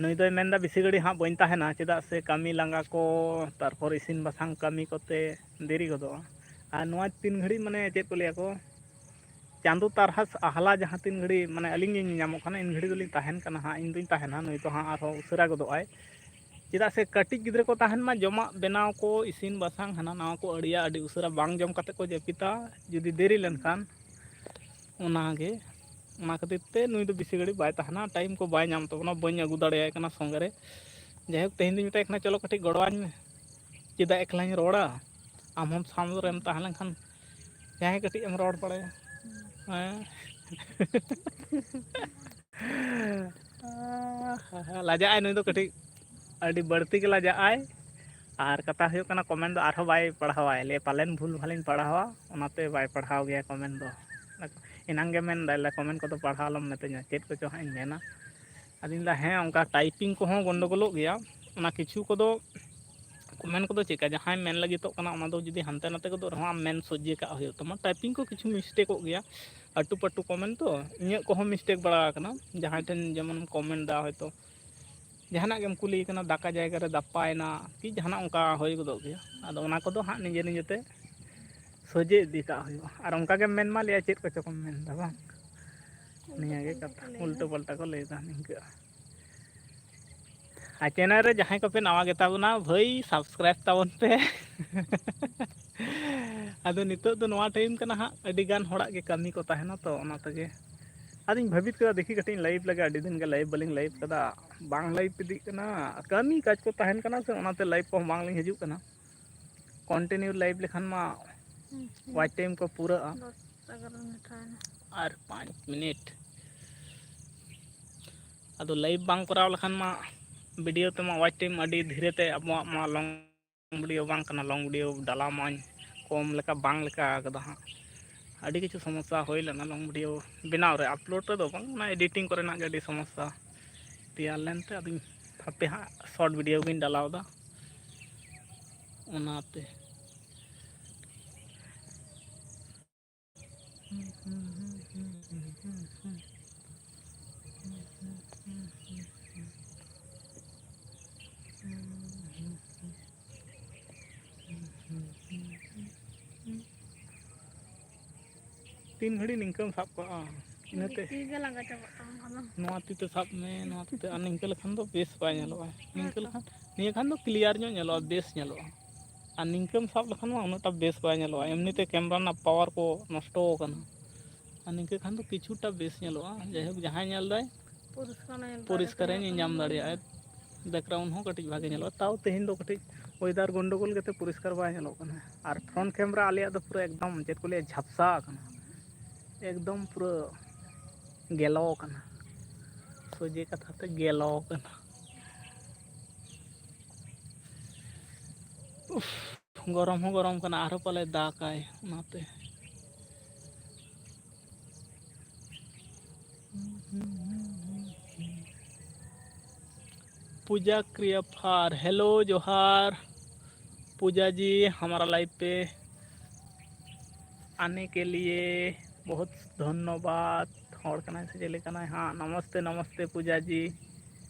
ᱱᱩᱭ ᱫᱚᱭ ᱢᱮᱱᱫᱟ, "ᱵᱮᱥᱤ ᱜᱷᱟᱹᱲᱤᱡ ᱦᱟᱸᱜ ᱵᱟᱹᱧ ᱛᱟᱦᱮᱱᱟ, ᱪᱮᱫᱟᱜ ᱥᱮ ᱠᱟᱹᱢᱤ ᱞᱟᱸᱜᱟ ᱠᱚ, ᱛᱟᱨᱯᱚᱨ ᱤᱥᱤᱱ ᱵᱟᱥᱟᱝ ᱠᱟᱹᱢᱤ ᱠᱚᱛᱮ ᱫᱮᱨᱤ ᱜᱚᱫᱚᱜᱼᱟ᱾" ᱟᱨ ᱱᱚᱣᱟ ᱛᱤᱱ ᱜᱷᱟᱹᱲᱤᱡ, ᱢᱟᱱᱮ, ᱪᱮᱫ ᱠᱚ ᱞᱟᱹᱭᱟ ᱠᱚ, ᱪᱟᱸᱫᱚ ᱛᱟᱨᱟᱥ ᱟᱦᱞᱟ ᱡᱟᱦᱟᱸ ᱛᱤᱱ ᱜᱷᱟᱹᱲᱤᱡ, ᱢᱟᱱᱮ, ᱟᱹᱞᱤᱧ ᱞᱤᱧ ᱧᱟᱢᱚᱜ ᱠᱟᱱᱟ, ᱤᱱ ᱜᱷᱟᱹᱲᱤᱡ ᱫᱚᱞᱤᱧ ᱛᱟᱦᱮᱱ ᱠᱟᱱᱟ ᱦᱟᱸᱜ, ᱤᱧ ᱫᱩᱧ ᱛᱟᱦᱮᱱᱟ᱾ ᱱᱩᱭ ᱫᱚ ᱦᱟᱸᱜ ᱟᱨᱦᱚᱸ ᱩᱥᱟᱹᱨᱟ ᱜᱚᱫᱚᱜᱼᱟᱭ᱾ ᱪᱮᱫᱟᱜ ᱥᱮ ᱠᱟᱹᱴᱤᱡ ᱜᱤᱫᱽᱨᱟᱹ ᱠᱚ ᱛᱟᱦᱮᱱ ᱢᱟ, ᱡᱚᱢᱟᱜ ᱵᱮᱱᱟᱣ ᱠᱚ, ᱤᱥᱤᱱ ᱵᱟᱥᱟᱝ, ᱦᱟᱱᱟ ᱱᱟᱣᱟ ᱠᱚ ᱟᱹᱲᱤᱭᱟ, ᱟᱹᱰᱤ ᱩᱥᱟᱹᱨᱟ ᱵᱟᱝ ᱡᱚᱢ ᱠᱟᱛᱮ ᱠᱚ ᱡᱟᱹᱯᱤᱫᱟ ᱡᱩᱫᱤ ᱫᱮᱨᱤ ᱞᱮᱱᱠᱷᱟᱱ᱾ ᱚᱱᱟᱜᱮ, ᱚᱱᱟ ᱠᱷᱟᱹᱛᱤᱨ ᱛᱮ ᱱᱩᱭ ᱫᱚ ᱵᱮᱥᱤ ᱜᱷᱟᱹᱲᱤᱡ ᱵᱟᱭ ᱛᱟᱦᱮᱱᱟ, time ᱠᱚ ᱵᱟᱭ ᱧᱟᱢ ᱛᱟᱵᱚᱱᱟ, ᱵᱟᱹᱧ ᱟᱹᱜᱩ ᱫᱟᱲᱮᱭᱟᱭ ᱠᱟᱱᱟ ᱥᱚᱸᱜᱮ ᱨᱮ᱾ ᱡᱟᱭᱦᱳᱠ, ᱛᱮᱦᱮᱧ ᱫᱚᱧ ᱢᱮᱛᱟᱭ ᱠᱟᱱᱟ, "ᱪᱚᱞᱚ ᱠᱟᱹᱴᱤᱡ ᱜᱚᱲᱚᱣᱟᱹᱧ ᱢᱮ, ᱪᱮᱫᱟᱜ ᱮᱠᱞᱟᱧ ᱨᱚᱲᱟ, ᱟᱢ ᱦᱚᱸ ᱥᱟᱶ ᱨᱮᱢ ᱛᱟᱦᱮᱸ ᱞᱮᱱᱠᱷᱟᱱ ᱡᱟᱦᱟᱸᱭ ᱠᱟᱹᱴᱤᱡ ᱮᱢ ᱨᱚᱲ ᱵᱟᱲᱟᱭᱟ?" ᱦᱮᱸ᱾ ᱞᱟᱡᱟᱜ ᱟᱭ ᱱᱩᱭ ᱫᱚ ᱠᱟᱹᱴᱤᱡ᱾ ᱟᱹᱰᱤ ᱵᱟᱹᱲᱛᱤ ᱜᱮ ᱞᱟᱡᱟᱜ ᱟᱭ᱾ ᱟᱨ ᱠᱟᱛᱷᱟ ᱦᱩᱭᱩᱜ ᱠᱟᱱᱟ, ᱠᱚᱢᱮᱱᱴ ᱫᱚ ᱟᱨᱦᱚᱸ ᱵᱟᱭ ᱯᱟᱲᱦᱟᱣᱟᱭ, ᱞᱟᱹᱭᱟ ᱯᱟᱞᱮᱱ ᱵᱷᱩᱞ ᱵᱷᱟᱞᱤᱧ ᱯᱟᱲᱦᱟᱣᱟ, ᱚᱱᱟᱛᱮ ᱵᱟᱭ ᱯᱟᱲᱦᱟᱣ ᱜᱮᱭᱟ ᱠᱚᱢᱮᱱᱴ ᱫᱚ᱾ ᱮᱱᱟᱝ ᱜᱮ ᱢᱮᱱᱫᱟᱭ, ᱞᱟᱹᱭᱟ ᱠᱚᱢᱮᱱᱴ ᱠᱚᱫᱚ ᱯᱟᱲᱦᱟᱣ ᱟᱞᱚᱢ ᱢᱤᱛᱟᱹᱧᱟ, ᱪᱮᱫ ᱠᱚᱪᱚ ᱦᱟᱸᱜ ᱤᱧ ᱢᱮᱱᱟ᱾ ᱟᱫᱚᱧ ᱞᱟᱹᱭᱫᱟ, ᱦᱮᱸ, ᱚᱱᱠᱟ ᱴᱟᱭᱯᱤᱝ ᱠᱚᱦᱚᱸ ᱜᱚᱱᱰᱚᱜᱳᱞᱚᱜ ᱜᱮᱭᱟ᱾ ᱚᱱᱟ ᱠᱤᱪᱷᱩ ᱠᱚᱫᱚ, ᱠᱚᱢᱮᱱᱴ ᱠᱚᱫᱚ ᱪᱮᱫᱠᱟ, ᱡᱟᱦᱟᱸᱭ ᱢᱮᱱ ᱞᱟᱹᱜᱤᱫᱚᱜ ᱠᱟᱱᱟ, ᱚᱱᱟ ᱫᱚ ᱡᱩᱫᱤ ᱦᱟᱱᱛᱮ ᱱᱟᱛᱮ ᱜᱚᱫᱚᱜ ᱨᱮᱦᱚᱸ, ᱟᱢ ᱢᱮᱱ ᱥᱚᱡᱷᱮ ᱠᱟᱜ ᱦᱩᱭᱩᱜ ᱛᱟᱢᱟ᱾ ᱴᱟᱭᱯᱤᱝ ᱠᱚ ᱠᱤᱪᱷᱩ ᱢᱤᱥᱴᱮᱠᱚᱜ ᱜᱮᱭᱟ, ᱟᱹᱴᱩ ᱯᱟᱹᱴᱩ ᱠᱚᱢᱮᱱᱴ ᱛᱚ᱾ ᱤᱧᱟᱹᱜ ᱠᱚᱦᱚᱸ ᱢᱤᱥᱴᱮᱠ ᱵᱟᱲᱟ ᱟᱠᱟᱱᱟ, ᱡᱟᱦᱟᱸᱭ ᱴᱷᱮᱱ ᱡᱮᱢᱚᱱ ᱠᱚᱢᱮᱱᱴ ᱫᱟ, ᱦᱚᱭᱛᱳ ᱡᱟᱦᱟᱱᱟᱜ ᱜᱮᱢ ᱠᱩᱞᱤᱭᱮ ᱠᱟᱱᱟ, ᱫᱟᱠᱟ ᱡᱟᱭᱜᱟ ᱨᱮ ᱫᱟᱯᱟᱭᱮᱱᱟ, ᱠᱤ ᱡᱟᱦᱟᱱᱟᱜ ᱚᱱᱠᱟ ᱦᱩᱭ ᱜᱚᱫᱚᱜ ᱜᱮᱭᱟ᱾ ᱟᱫᱚ ᱚᱱᱟ ᱠᱚᱫᱚ ᱦᱟᱸᱜ ᱱᱤᱡᱮ ᱱᱤᱡᱮᱛᱮ ᱥᱚᱡᱷᱮ ᱤᱫᱤ ᱠᱟᱜ ᱦᱩᱭᱩᱜᱼᱟ᱾ ᱟᱨ ᱚᱱᱠᱟ ᱜᱮᱢ ᱢᱮᱱ ᱢᱟ, ᱞᱟᱹᱭᱟ ᱪᱮᱫ ᱠᱚᱪᱚ ᱠᱚᱢ ᱢᱮᱱᱫᱟ ᱵᱟᱝ, ᱱᱤᱭᱟᱹ ᱜᱮ ᱠᱟᱛᱷᱟ, ᱩᱞᱴᱟᱹ ᱯᱟᱞᱴᱟ ᱠᱚ ᱞᱟᱹᱭᱫᱟ ᱱᱤᱝᱠᱟᱹ᱾ ᱟᱨ ᱪᱮᱱᱮᱞ ᱨᱮ ᱡᱟᱦᱟᱸᱭ ᱠᱚᱯᱮ ᱱᱟᱣᱟ ᱜᱮᱛᱟ ᱵᱚᱱᱟ, ᱵᱷᱟᱹᱭ, ᱥᱟᱵᱥᱠᱨᱟᱭᱤᱵ ᱛᱟᱵᱚᱱ ᱯᱮ᱾ ᱟᱫᱚ ᱱᱤᱛᱚᱜ ᱫᱚ ᱱᱚᱣᱟ ᱴᱟᱭᱤᱢ ᱠᱟᱱᱟ ᱦᱟᱸᱜ, ᱟᱹᱰᱤ ᱜᱟᱱ ᱦᱚᱲᱟᱜ ᱜᱮ ᱠᱟᱹᱢᱤ ᱠᱚ ᱛᱟᱦᱮᱱᱟ ᱛᱚ, ᱚᱱᱟ ᱛᱮᱜᱮ᱾ ᱟᱫᱚᱧ ᱵᱷᱟᱹᱵᱤᱛ ᱠᱮᱫᱟ, ᱫᱮᱠᱷᱤ ᱠᱟᱹᱴᱤᱡ ᱤᱧ ᱞᱟᱭᱤᱵᱷ ᱞᱮᱜᱮ, ᱟᱹᱰᱤ ᱫᱤᱱ ᱜᱮ ᱞᱟᱭᱤᱵᱷ ᱵᱟᱹᱞᱤᱧ ᱞᱟᱭᱤᱵᱷ ᱠᱟᱫᱟ, ᱵᱟᱝ ᱞᱟᱭᱤᱵᱷ ᱤᱫᱤᱜ ᱠᱟᱱᱟ᱾ ᱠᱟᱹᱢᱤ ᱠᱟᱡᱽ ᱠᱚ ᱛᱟᱦᱮᱱ ᱠᱟᱱᱟ ᱥᱮ, ᱚᱱᱟᱛᱮ ᱞᱟᱭᱤᱵᱷ ᱠᱚᱦᱚᱸ ᱵᱟᱝ ᱞᱤᱧ ᱦᱤᱡᱩᱜ ᱠᱟᱱᱟ᱾ ᱠᱚᱱᱴᱤᱱᱤᱭᱩ ᱞᱟᱭᱤᱵᱷ ᱞᱮᱠᱷᱟᱱ ᱢᱟ ᱦᱩᱸ, ᱦᱩᱸ᱾ ᱣᱟᱪ ᱴᱟᱭᱤᱢ ᱠᱚ ᱯᱩᱨᱟᱹᱜᱼᱟ᱾ ᱫᱚᱥ ᱮᱜᱟᱨᱚ ᱢᱤᱱᱤᱴ ᱦᱩᱭᱱᱟ᱾ ᱟᱨ ᱯᱟᱸᱪ ᱢᱤᱱᱤᱴ᱾ ᱟᱫᱚ ᱞᱟᱭᱤᱵᱷ ᱵᱟᱝ ᱠᱚᱨᱟᱣ ᱞᱮᱠᱷᱟᱱ ᱢᱟ ᱵᱷᱤᱰᱤᱭᱳ ᱛᱮᱢᱟ ᱣᱟᱪ ᱴᱟᱭᱤᱢ ᱟᱹᱰᱤ ᱫᱷᱤᱨᱮ ᱛᱮ ᱟᱵᱚᱣᱟᱜ ᱢᱟ ᱞᱚᱝ ᱵᱷᱤᱰᱤᱭᱳ ᱵᱟᱝ ᱠᱟᱱᱟ᱾ ᱞᱚᱝ ᱵᱷᱤᱰᱤᱭᱳ ᱰᱟᱞᱟᱣ ᱢᱟᱧ ᱠᱚᱢ ᱞᱮᱠᱟ, ᱵᱟᱝ ᱞᱮᱠᱟ ᱠᱟᱫᱟ ᱦᱟᱸᱜ᱾ ᱟᱹᱰᱤ ᱠᱤᱪᱷᱩ ᱥᱚᱢᱚᱥᱥᱟ ᱦᱩᱭ ᱞᱮᱱᱟ ᱞᱚᱝ ᱵᱷᱤᱰᱤᱭᱳ ᱵᱮᱱᱟᱣ ᱨᱮ, ᱟᱯᱞᱳᱰ ᱨᱮᱫᱚ ᱵᱟᱝ, ᱚᱱᱟ ᱮᱰᱤᱴᱤᱝ ᱠᱚᱨᱮᱱᱟᱜ ᱜᱮ ᱟᱹᱰᱤ ᱥᱚᱢᱚᱥᱥᱟ ᱛᱮᱭᱟᱨ ᱞᱮᱱᱛᱮ ᱟᱫᱚᱧ ᱦᱟᱯᱮ ᱦᱟᱸᱜ ᱥᱚᱨᱴ ᱵᱷᱤᱰᱤᱭᱳ ᱜᱤᱧ ᱰᱟᱞᱟᱣ ᱮᱫᱟ ᱚᱱᱟᱛᱮ᱾ ᱛᱤᱱ ᱜᱷᱟᱹᱲᱤᱡ ᱱᱤᱝᱠᱟᱹᱢ ᱥᱟᱵ ᱠᱟᱜᱼᱟ, ᱤᱱᱟᱹᱛᱮ ᱛᱤ ᱜᱮ ᱞᱟᱸᱜᱟ ᱪᱟᱵᱟᱜ ᱛᱟᱢᱟ ᱠᱷᱟᱱ᱾ ᱱᱚᱣᱟ ᱛᱤ ᱛᱮ ᱥᱟᱵ ᱢᱮ, ᱱᱚᱣᱟ ᱛᱤ ᱛᱮ, ᱟᱨ ᱱᱤᱝᱠᱟᱹ ᱞᱮᱠᱷᱟᱱ ᱫᱚ ᱵᱮᱥ ᱵᱟᱭ ᱧᱮᱞᱚᱜᱼᱟ᱾ ᱱᱤᱝᱠᱟᱹ ᱦᱮᱸᱛᱚ᱾ ᱞᱮᱠᱷᱟᱱ, ᱱᱤᱭᱟᱹ ᱠᱷᱟᱱ ᱫᱚ ᱠᱞᱤᱭᱟᱨ ᱧᱚᱜ ᱧᱮᱞᱚᱜᱼᱟ, ᱵᱮᱥ ᱧᱮᱞᱚᱜᱼᱟ᱾ ᱟᱨ ᱱᱤᱝᱠᱟᱹᱢ ᱥᱟᱵ ᱞᱮᱠᱷᱟᱱ ᱢᱟ ᱩᱱᱟᱹᱜᱴᱟ ᱵᱮᱥ ᱵᱟᱭ ᱧᱮᱞᱚᱜᱼᱟ, ᱮᱢᱱᱤᱛᱮ ᱠᱮᱢᱨᱟ ᱨᱮᱱᱟᱜ ᱯᱟᱣᱟᱨ ᱠᱚ ᱱᱚᱥᱴᱚ ᱟᱠᱟᱱᱟ᱾ ᱟᱨ ᱱᱤᱝᱠᱟᱹ ᱠᱷᱟᱱ ᱫᱚ ᱠᱤᱪᱷᱩᱴᱟ ᱵᱮᱥ ᱧᱮᱞᱚᱜᱼᱟ᱾ ᱡᱟᱭᱦᱳᱠ, ᱡᱟᱦᱟᱸᱭ ᱧᱮᱞ ᱫᱟᱭ ᱯᱚᱨᱤᱥᱠᱟᱨ ᱧᱮᱞ ᱯᱚᱨᱤᱥᱠᱟᱨᱮ ᱧᱮᱞᱧᱟᱢ ᱫᱟᱲᱮᱭᱟᱜᱼᱟᱭ᱾ ᱵᱮᱠᱜᱨᱟᱣᱩᱱᱰ ᱦᱚᱸ ᱠᱟᱹᱴᱤᱡ ᱵᱷᱟᱜᱮ ᱧᱮᱞᱚᱜᱼᱟ᱾ ᱛᱟᱣ ᱛᱮᱦᱮᱧ ᱫᱚ ᱠᱟᱹᱴᱤᱡ ᱚᱭᱮᱫᱟᱨ ᱜᱚᱱᱰᱚᱜᱳᱞ ᱜᱮᱛᱮ ᱯᱚᱨᱤᱥᱠᱟᱨ ᱵᱟᱭ ᱧᱮᱞᱚᱜ ᱠᱟᱱᱟ᱾ ᱟᱨ ᱯᱷᱨᱚᱱᱴ ᱠᱮᱢᱨᱟ ᱟᱞᱮᱭᱟᱜ ᱫᱚ ᱯᱩᱨᱟᱹ ᱮᱠᱫᱚᱢ, ᱪᱮᱫ ᱠᱚ ᱞᱟᱹᱭᱟ, ᱡᱷᱟᱯᱥᱟ ᱟᱠᱟᱱᱟ, ᱮᱠᱫᱚᱢ ᱯᱩᱨᱟᱹ ᱜᱮᱞᱚ ᱟᱠᱟᱱᱟ, ᱥᱚᱡᱷᱮ ᱠᱟᱛᱷᱟ ᱛᱮ ᱜᱮᱞᱚ ᱟᱠᱟᱱᱟ᱾ ᱩᱯᱷ, ᱜᱚᱨᱚᱢ ᱦᱚᱸ ᱜᱚᱨᱚᱢ ᱠᱟᱱᱟ, ᱟᱨᱦᱚᱸ ᱯᱟᱞᱮ ᱫᱟᱜᱟᱭ ᱚᱱᱟᱛᱮ᱾ ᱯᱩᱡᱟ ᱠᱨᱤᱭᱟᱯᱷᱟᱨ, hello, ᱡᱚᱦᱟᱨ᱾ पूजा जी, हमारा लाइव पे आने के लिए बहुत धन्यवाद। ᱦᱚᱲ ᱠᱟᱱᱟᱭ ᱥᱮ ᱪᱤᱞᱤ ᱠᱟᱱᱟᱭ ᱦᱟᱸᱜ? ᱱᱚᱢᱚᱥᱛᱮ, ᱱᱚᱢᱚᱥᱛᱮ ᱯᱩᱡᱟ ᱡᱤ᱾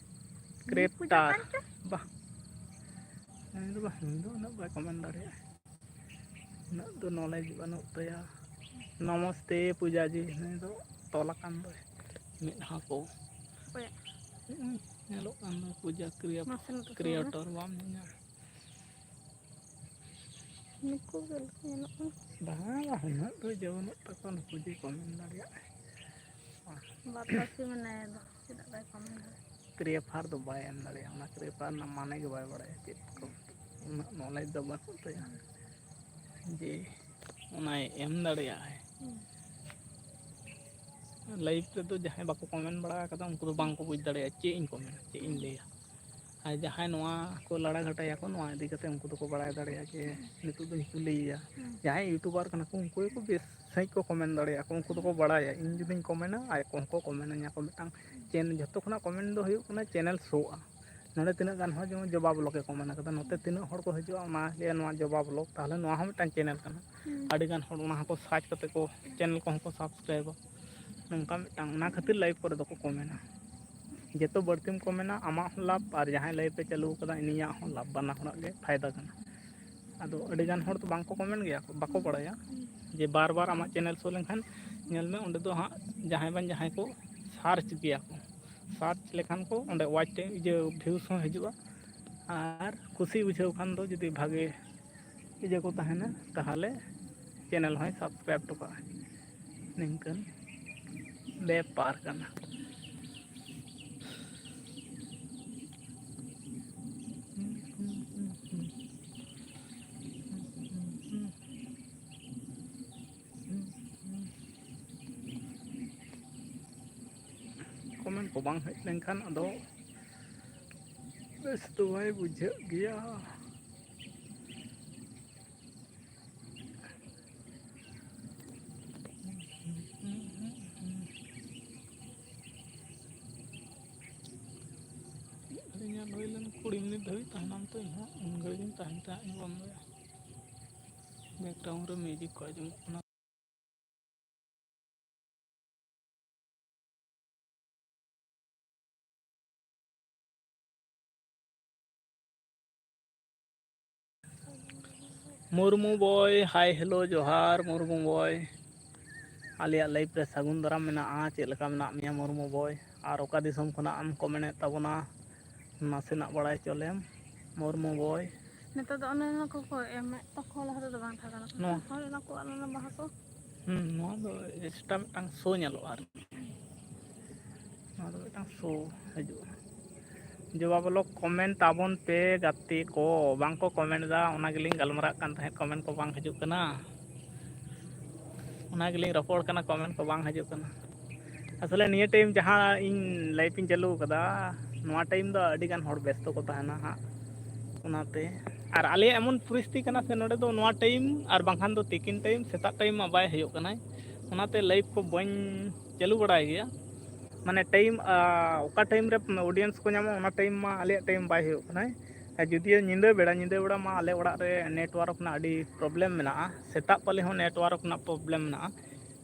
ᱩᱱᱤ ᱯᱩᱡᱟ ᱠᱨᱮᱯᱴᱟᱨ᱾ ᱠᱟᱱ ᱪᱚ? ᱵᱟ, ᱩᱱᱤ ᱫᱚ ᱵᱟ, ᱩᱱᱤ ᱫᱚ ᱩᱱᱟᱹᱜ ᱵᱟᱭ ᱠᱚᱢᱮᱱᱴ ᱫᱟᱲᱮᱭᱟᱜᱼᱟ᱾ ᱩᱱᱟᱹᱜ ᱫᱚ ᱱᱚᱞᱮᱡᱽ ᱵᱟᱹᱱᱩᱜ ᱛᱟᱭᱟ᱾ ᱱᱚᱢᱚᱥᱛᱮ ᱯᱩᱡᱟ ᱡᱤ, ᱩᱱᱤ ᱫᱚ ᱛᱚᱞ ᱟᱠᱟᱱ ᱫᱚᱭ ᱢᱮᱫᱦᱟ ᱠᱚ᱾ ᱚᱠᱚᱭᱟᱜ? ᱱᱚᱜᱼᱚᱭ ᱧᱮᱞᱚᱜ ᱠᱟᱱ ᱫᱚ ᱯᱩᱡᱟ ᱠᱨᱤᱭᱟ-, ᱢᱟᱥᱮ ᱱᱩᱠᱩ ᱥᱩᱨ ᱨᱮ᱾ ᱠᱨᱤᱭᱮᱴᱚᱨ ᱵᱟᱢ ᱧᱮᱧᱟᱢ᱾ ᱱᱩᱠᱩ ᱜᱮ ᱞᱮᱠᱟ ᱧᱮᱞᱚᱜ ᱠᱟᱱᱟ᱾ ᱵᱟᱝ, ᱵᱟᱝ, ᱩᱱᱟᱹᱜ ᱫᱚ ᱡᱮ ᱵᱟᱹᱱᱩᱜ ᱛᱟᱠᱚᱣᱟ, ᱱᱩᱠᱩ ᱡᱮ ᱠᱚᱢᱮᱱᱴ ᱫᱟᱲᱮᱭᱟᱜᱼᱟᱭ᱾ ᱵᱟᱫ ᱵᱟᱹᱠᱤ ᱢᱮᱱᱟᱭᱟ ᱫᱚ, ᱪᱮᱫᱟᱜ ᱵᱟᱭ ᱠᱚᱢᱮᱱᱴ ᱫᱟᱲᱮᱭᱟᱜᱼᱟ? ᱠᱨᱤᱭᱮᱯᱷᱟᱨ ᱫᱚ ᱵᱟᱭ ᱮᱢ ᱫᱟᱲᱮᱭᱟᱜᱼᱟ, ᱚᱱᱟ ᱠᱨᱤᱭᱮᱯᱷᱟᱨ ᱨᱮᱱᱟᱜ ᱢᱟᱱᱮ ᱜᱮ ᱵᱟᱭ ᱵᱟᱲᱟᱭᱟ ᱪᱮᱫ ᱠᱚ, ᱩᱱᱟᱹᱜ ᱱᱚᱞᱮᱡᱽ ᱫᱚ ᱵᱟᱹᱱᱩᱜ ᱛᱟᱭᱟ ᱡᱮ ᱚᱱᱟᱭ ᱮᱢ ᱫᱟᱲᱮᱭᱟᱜᱼᱟᱭ᱾ ᱦᱩᱸ᱾ ᱞᱟᱭᱤᱵᱷ ᱨᱮᱫᱚ ᱡᱟᱦᱟᱸᱭ ᱵᱟᱠᱚ ᱠᱚᱢᱮᱱᱴ ᱵᱟᱲᱟ ᱟᱠᱟᱫᱟ, ᱩᱱᱠᱩ ᱫᱚ ᱵᱟᱝ ᱠᱚ ᱵᱩᱡᱽ ᱫᱟᱲᱮᱭᱟᱜᱼᱟ ᱪᱮᱫ ᱤᱧ ᱠᱚᱢᱮᱱᱴᱟ, ᱪᱮᱫ ᱤᱧ ᱞᱟᱹᱭᱟ᱾ ᱟᱨ ᱡᱟᱦᱟᱸᱭ ᱱᱚᱣᱟ ᱠᱚ ᱞᱟᱲᱟ ᱜᱷᱟᱴᱟᱭᱟᱠᱚ, ᱱᱚᱣᱟ ᱤᱫᱤ ᱠᱟᱛᱮ ᱩᱱᱠᱩ ᱫᱚᱠᱚ ᱵᱟᱲᱟᱭ ᱫᱟᱲᱮᱭᱟᱜᱼᱟ ᱡᱮ ᱱᱤᱛᱚᱜ ᱫᱚᱧ ᱠᱩᱞᱤᱭᱮᱭᱟ᱾ ᱦᱩᱸ᱾ ᱡᱟᱦᱟᱸᱭ ᱤᱭᱩᱴᱩᱵᱟᱨ ᱠᱟᱱᱟ ᱠᱚ, ᱩᱱᱠᱩ ᱜᱮᱠᱚ ᱵᱮᱥ ᱥᱟᱺᱦᱤᱡ ᱠᱚ ᱠᱚᱢᱮᱱᱴ ᱫᱟᱲᱮᱭᱟᱜᱼᱟ ᱠᱚ, ᱩᱱᱠᱩ ᱫᱚᱠᱚ ᱵᱟᱲᱟᱭᱟ ᱤᱧ ᱡᱩᱫᱤᱧ ᱠᱚᱢᱮᱱᱴᱟ, ᱟᱠᱚ ᱦᱚᱸᱠᱚ ᱠᱚᱢᱮᱱᱴ ᱟᱹᱧᱟ ᱠᱚ᱾ ᱢᱤᱫᱴᱟᱝ ᱪᱮᱱ-, ᱡᱷᱚᱛᱚ ᱠᱷᱚᱱᱟᱜ ᱠᱚᱢᱮᱱᱴ ᱫᱚ ᱦᱩᱭᱩᱜ ᱠᱟᱱᱟ ᱪᱮᱱᱮᱞ ᱥᱳᱜᱼᱟ᱾ ᱱᱚᱰᱮ ᱛᱤᱱᱟᱹᱜ ᱜᱟᱱ ᱦᱚᱲ ᱡᱮᱢᱚᱱ ᱡᱚᱵᱟᱵ ᱚᱞᱚᱜ ᱮ ᱠᱚᱢᱮᱱᱴ ᱟᱠᱟᱫᱟ, ᱱᱚᱛᱮ ᱛᱤᱱᱟᱹᱜ ᱦᱚᱲ ᱠᱚ ᱦᱤᱡᱩᱜᱼᱟ ᱚᱱᱟ ᱞᱟᱹᱭᱟ ᱱᱚᱣᱟ ᱡᱚᱵᱟᱵ ᱚᱞᱚᱜ, ᱛᱟᱦᱚᱞᱮ ᱱᱚᱣᱟ ᱦᱚᱸ ᱢᱤᱫᱴᱟᱝ ᱪᱮᱱᱮᱞ ᱠᱟᱱᱟ᱾ ᱦᱩᱸ᱾ ᱟᱹᱰᱤ ᱜᱟᱱ ᱦᱚᱲ ᱚᱱᱟ ᱦᱚᱸᱠᱚ ᱥᱟᱨᱪ ᱠᱟᱛᱮ ᱠᱚ ᱪᱮᱱᱮᱞ ᱠᱚᱦᱚᱸ ᱠᱚ ᱥᱟᱵᱥᱠᱨᱟᱭᱤᱵᱟ᱾ ᱱᱚᱝᱠᱟ ᱢᱤᱫᱴᱟᱝ, ᱚᱱᱟ ᱠᱷᱟᱹᱛᱤᱨ ᱞᱟᱭᱤᱵᱷ ᱠᱚᱨᱮ ᱫᱚᱠᱚ ᱠᱚᱢᱮᱱᱴᱟ᱾ ᱡᱚᱛᱚ ᱵᱟᱹᱲᱛᱤᱢ ᱠᱚᱢᱮᱱᱴᱟ, ᱟᱢᱟᱜ ᱦᱚᱸ ᱞᱟᱵᱷ ᱟᱨ ᱡᱟᱦᱟᱸᱭ ᱞᱟᱭᱤᱵᱷ ᱮ ᱪᱟᱹᱞᱩ ᱟᱠᱟᱫᱟ ᱩᱱᱤᱭᱟᱜ ᱦᱚᱸ ᱞᱟᱵᱷ, ᱵᱟᱱᱟ ᱦᱚᱲᱟᱜ ᱜᱮ ᱯᱷᱟᱭᱫᱟ ᱠᱟᱱᱟ᱾ ᱟᱫᱚ ᱟᱹᱰᱤ ᱜᱟᱱ ᱦᱚᱲ ᱫᱚ ᱵᱟᱝ ᱠᱚ ᱠᱚᱢᱮᱱᱴ ᱜᱮᱭᱟ ᱠᱚ, ᱵᱟᱠᱚ ᱵᱟᱲᱟᱭᱟ ᱡᱮ ᱵᱟᱨ ᱵᱟᱨ ᱟᱢᱟᱜ ᱪᱮᱱᱮᱞ ᱥᱳ ᱞᱮᱱᱠᱷᱟᱱ ᱧᱮᱞ ᱢᱮ ᱚᱸᱰᱮ ᱫᱚ ᱦᱟᱸᱜ ᱡᱟᱦᱟᱸᱭ ᱵᱟᱝ ᱡᱟᱦᱟᱸᱭ ᱠᱚ ᱥᱟᱨᱪ ᱜᱮᱭᱟ ᱠᱚ, ᱥᱟᱨᱪ ᱞᱮᱠᱷᱟᱱ ᱠᱚ ᱚᱸᱰᱮ ᱣᱟᱪ ᱴᱟᱭᱤᱢ, ᱤᱭᱟᱹ, ᱵᱷᱤᱭᱩᱥ ᱦᱚᱸ ᱦᱤᱡᱩᱜᱼᱟ᱾ ᱟᱨ ᱠᱩᱥᱤ ᱵᱩᱡᱷᱟᱹᱣ ᱠᱷᱟᱱ ᱫᱚ ᱡᱩᱫᱤ ᱵᱷᱟᱜᱮ ᱤᱭᱟᱹ ᱠᱚ ᱛᱟᱦᱮᱱᱟ, ᱛᱟᱦᱚᱞᱮ ᱪᱮᱱᱮᱞ ᱦᱚᱸᱭ ᱥᱟᱵᱥᱠᱨᱟᱭᱤᱵ ᱦᱚᱴᱚ ᱠᱟᱜᱼᱟ᱾ ᱱᱤᱝᱠᱟᱹᱱ ᱵᱮᱯᱟᱨ ᱠᱟᱱᱟ᱾ ᱠᱚᱢᱮᱱᱴ ᱠᱚ ᱵᱟᱝ ᱦᱮᱡ ᱞᱮᱱᱠᱷᱟᱱ ᱟᱫᱚ ᱵᱮᱥ ᱫᱚ ᱵᱟᱭ ᱵᱩᱡᱷᱟᱹᱜ ᱜᱮᱭᱟ᱾ ᱦᱩᱭ ᱞᱮᱱ ᱠᱩᱲᱤ ᱢᱤᱱᱤᱴ ᱫᱷᱟᱹᱵᱤᱡ ᱛᱟᱦᱮᱱᱟᱢ ᱛᱚ, ᱤᱧ ᱦᱚᱸ ᱩᱱ ᱜᱷᱟᱹᱲᱤᱡ ᱜᱤᱧ ᱛᱟᱦᱮᱱ ᱛᱟᱦᱮᱸᱫ, ᱤᱧ ᱵᱚᱱᱫᱚᱭᱟ᱾ ᱵᱮᱠᱜᱨᱟᱣᱩᱱᱰ ᱨᱮ ᱢᱤᱣᱡᱤᱠ ᱠᱚ ᱟᱸᱡᱚᱢᱚᱜ ᱠᱟᱱᱟ᱾ ᱢᱩᱨᱢᱩ ᱵᱚᱭ, ᱦᱟᱭ, ᱦᱮᱞᱳ, ᱡᱚᱦᱟᱨ ᱢᱩᱨᱢᱩ ᱵᱚᱭ᱾ ᱟᱞᱮᱭᱟᱜ ᱞᱟᱭᱤᱵᱷ ᱨᱮ ᱥᱟᱹᱜᱩᱱ ᱫᱟᱨᱟᱢ ᱢᱮᱱᱟᱜᱼᱟ᱾ ᱪᱮᱫ ᱞᱮᱠᱟ ᱢᱮᱱᱟᱜ ᱢᱮᱭᱟ ᱢᱩᱨᱢᱩ ᱵᱚᱭ? ᱟᱨ ᱚᱠᱟ ᱫᱤᱥᱚᱢ ᱠᱷᱚᱱᱟᱜ ᱮᱢ ᱠᱚᱢᱮᱱᱴ ᱮᱫ ᱛᱟᱵᱚᱱᱟ? ᱱᱟᱥᱮᱱᱟᱜ ᱵᱟᱲᱟᱭ ᱦᱚᱪᱚ ᱞᱮᱢ ᱢᱩᱨᱢᱩ ᱵᱚᱭ᱾ ᱱᱮᱛᱟᱨ ᱫᱚ ᱚᱱᱮ ᱚᱱᱟ ᱠᱚᱠᱚ ᱮᱢᱮᱫ ᱛᱟᱠᱚ, ᱞᱟᱦᱟ ᱛᱮᱫᱚ ᱵᱟᱝ ᱛᱟᱦᱮᱸ ᱠᱟᱱᱟ᱾ ᱱᱚᱣᱟ ᱦᱳᱭ, ᱚᱱᱟ ᱠᱚ ᱟᱨ ᱚᱱᱟ ᱵᱟᱦᱟ ᱠᱚ᱾ ᱦᱩᱸ, ᱱᱚᱣᱟ ᱫᱚ ᱮᱠᱥᱴᱨᱟ ᱢᱤᱫᱴᱟᱝ ᱥᱳ ᱧᱮᱞᱚᱜᱼᱟ ᱟᱨᱠᱤ᱾ ᱱᱚᱣᱟ ᱫᱚ ᱢᱤᱫᱴᱟᱝ ᱥᱳ ᱦᱤᱡᱩᱜᱼᱟ᱾ ᱡᱚᱵᱟ ᱵᱚᱞᱚ ᱠᱚᱢᱮᱱᱴ ᱛᱟᱵᱚᱱ ᱯᱮ ᱜᱟᱛᱮ ᱠᱚ, ᱵᱟᱝ ᱠᱚ ᱠᱚᱢᱮᱱᱴ ᱮᱫᱟ, ᱚᱱᱟ ᱜᱮᱞᱤᱧ ᱜᱟᱞᱢᱟᱨᱟᱜ ᱠᱟᱱ ᱛᱟᱦᱮᱸᱫ, ᱠᱚᱢᱮᱱᱴ ᱠᱚ ᱵᱟᱝ ᱦᱤᱡᱩᱜ ᱠᱟᱱᱟ᱾ ᱚᱱᱟ ᱜᱮᱞᱤᱧ ᱨᱚᱯᱚᱲ ᱠᱟᱱᱟ, ᱠᱚᱢᱮᱱᱴ ᱠᱚ ᱵᱟᱝ ᱦᱤᱡᱩᱜ ᱠᱟᱱᱟ᱾ ᱟᱥᱚᱞᱮ ᱱᱤᱭᱟᱹ ᱴᱟᱭᱤᱢ ᱡᱟᱦᱟᱸ ᱤᱧ ᱞᱟᱭᱤᱵᱷ ᱤᱧ ᱪᱟᱹᱞᱩ ᱟᱠᱟᱫᱟ, ᱱᱚᱣᱟ ᱴᱟᱭᱤᱢ ᱫᱚ ᱟᱹᱰᱤ ᱜᱟᱱ ᱦᱚᱲ ᱵᱮᱥᱛᱚ ᱠᱚ ᱛᱟᱦᱮᱱᱟ ᱦᱟᱸᱜ, ᱚᱱᱟᱛᱮ᱾ ᱟᱨ ᱟᱞᱮᱭᱟᱜ ᱮᱢᱚᱱ ᱯᱚᱨᱤᱥᱛᱷᱤᱛᱤ ᱠᱟᱱᱟ ᱥᱮ, ᱱᱚᱰᱮ ᱫᱚ ᱱᱚᱣᱟ ᱴᱟᱭᱤᱢ ᱟᱨ ᱵᱟᱝᱠᱷᱟᱱ ᱫᱚ ᱛᱤᱠᱤᱱ ᱴᱟᱭᱤᱢ, ᱥᱮᱛᱟᱜ ᱴᱟᱭᱤᱢ ᱢᱟ ᱵᱟᱭ ᱦᱩᱭᱩᱜ ᱠᱟᱱᱟᱭ, ᱚᱱᱟᱛᱮ ᱞᱟᱭᱤᱵᱷ ᱠᱚ ᱵᱟᱹᱧ ᱪᱟᱹᱞᱩ ᱵᱟᱲᱟᱭ ᱜᱮᱭᱟ᱾ ᱢᱟᱱᱮ ᱴᱟᱭᱤᱢ, ᱟ, ᱚᱠᱟ ᱴᱟᱭᱤᱢ ᱨᱮ ᱚᱰᱤᱭᱮᱱᱥ ᱠᱚ ᱧᱟᱢᱚᱜᱼᱟ, ᱚᱱᱟ ᱴᱟᱭᱤᱢ ᱢᱟ ᱟᱞᱮᱭᱟᱜ ᱴᱟᱭᱤᱢ ᱵᱟᱭ ᱦᱩᱭᱩᱜ ᱠᱟᱱᱟᱭ᱾ ᱟᱨ ᱡᱩᱫᱤᱭᱳ ᱧᱤᱫᱟᱹ ᱵᱮᱲᱟ, ᱧᱤᱫᱟᱹ ᱵᱮᱲᱟ ᱢᱟ ᱟᱞᱮ ᱚᱲᱟᱜ ᱨᱮ ᱱᱮᱴᱣᱟᱨᱠ ᱨᱮᱱᱟᱜ ᱟᱹᱰᱤ ᱯᱨᱚᱵᱞᱮᱢ ᱢᱮᱱᱟᱜᱼᱟ, ᱥᱮᱛᱟᱜ ᱯᱟᱞᱮ ᱦᱚᱸ ᱱᱮᱴᱣᱟᱨᱠ ᱨᱮᱱᱟᱜ ᱯᱨᱚᱵᱞᱮᱢ ᱢᱮᱱᱟᱜᱼᱟ᱾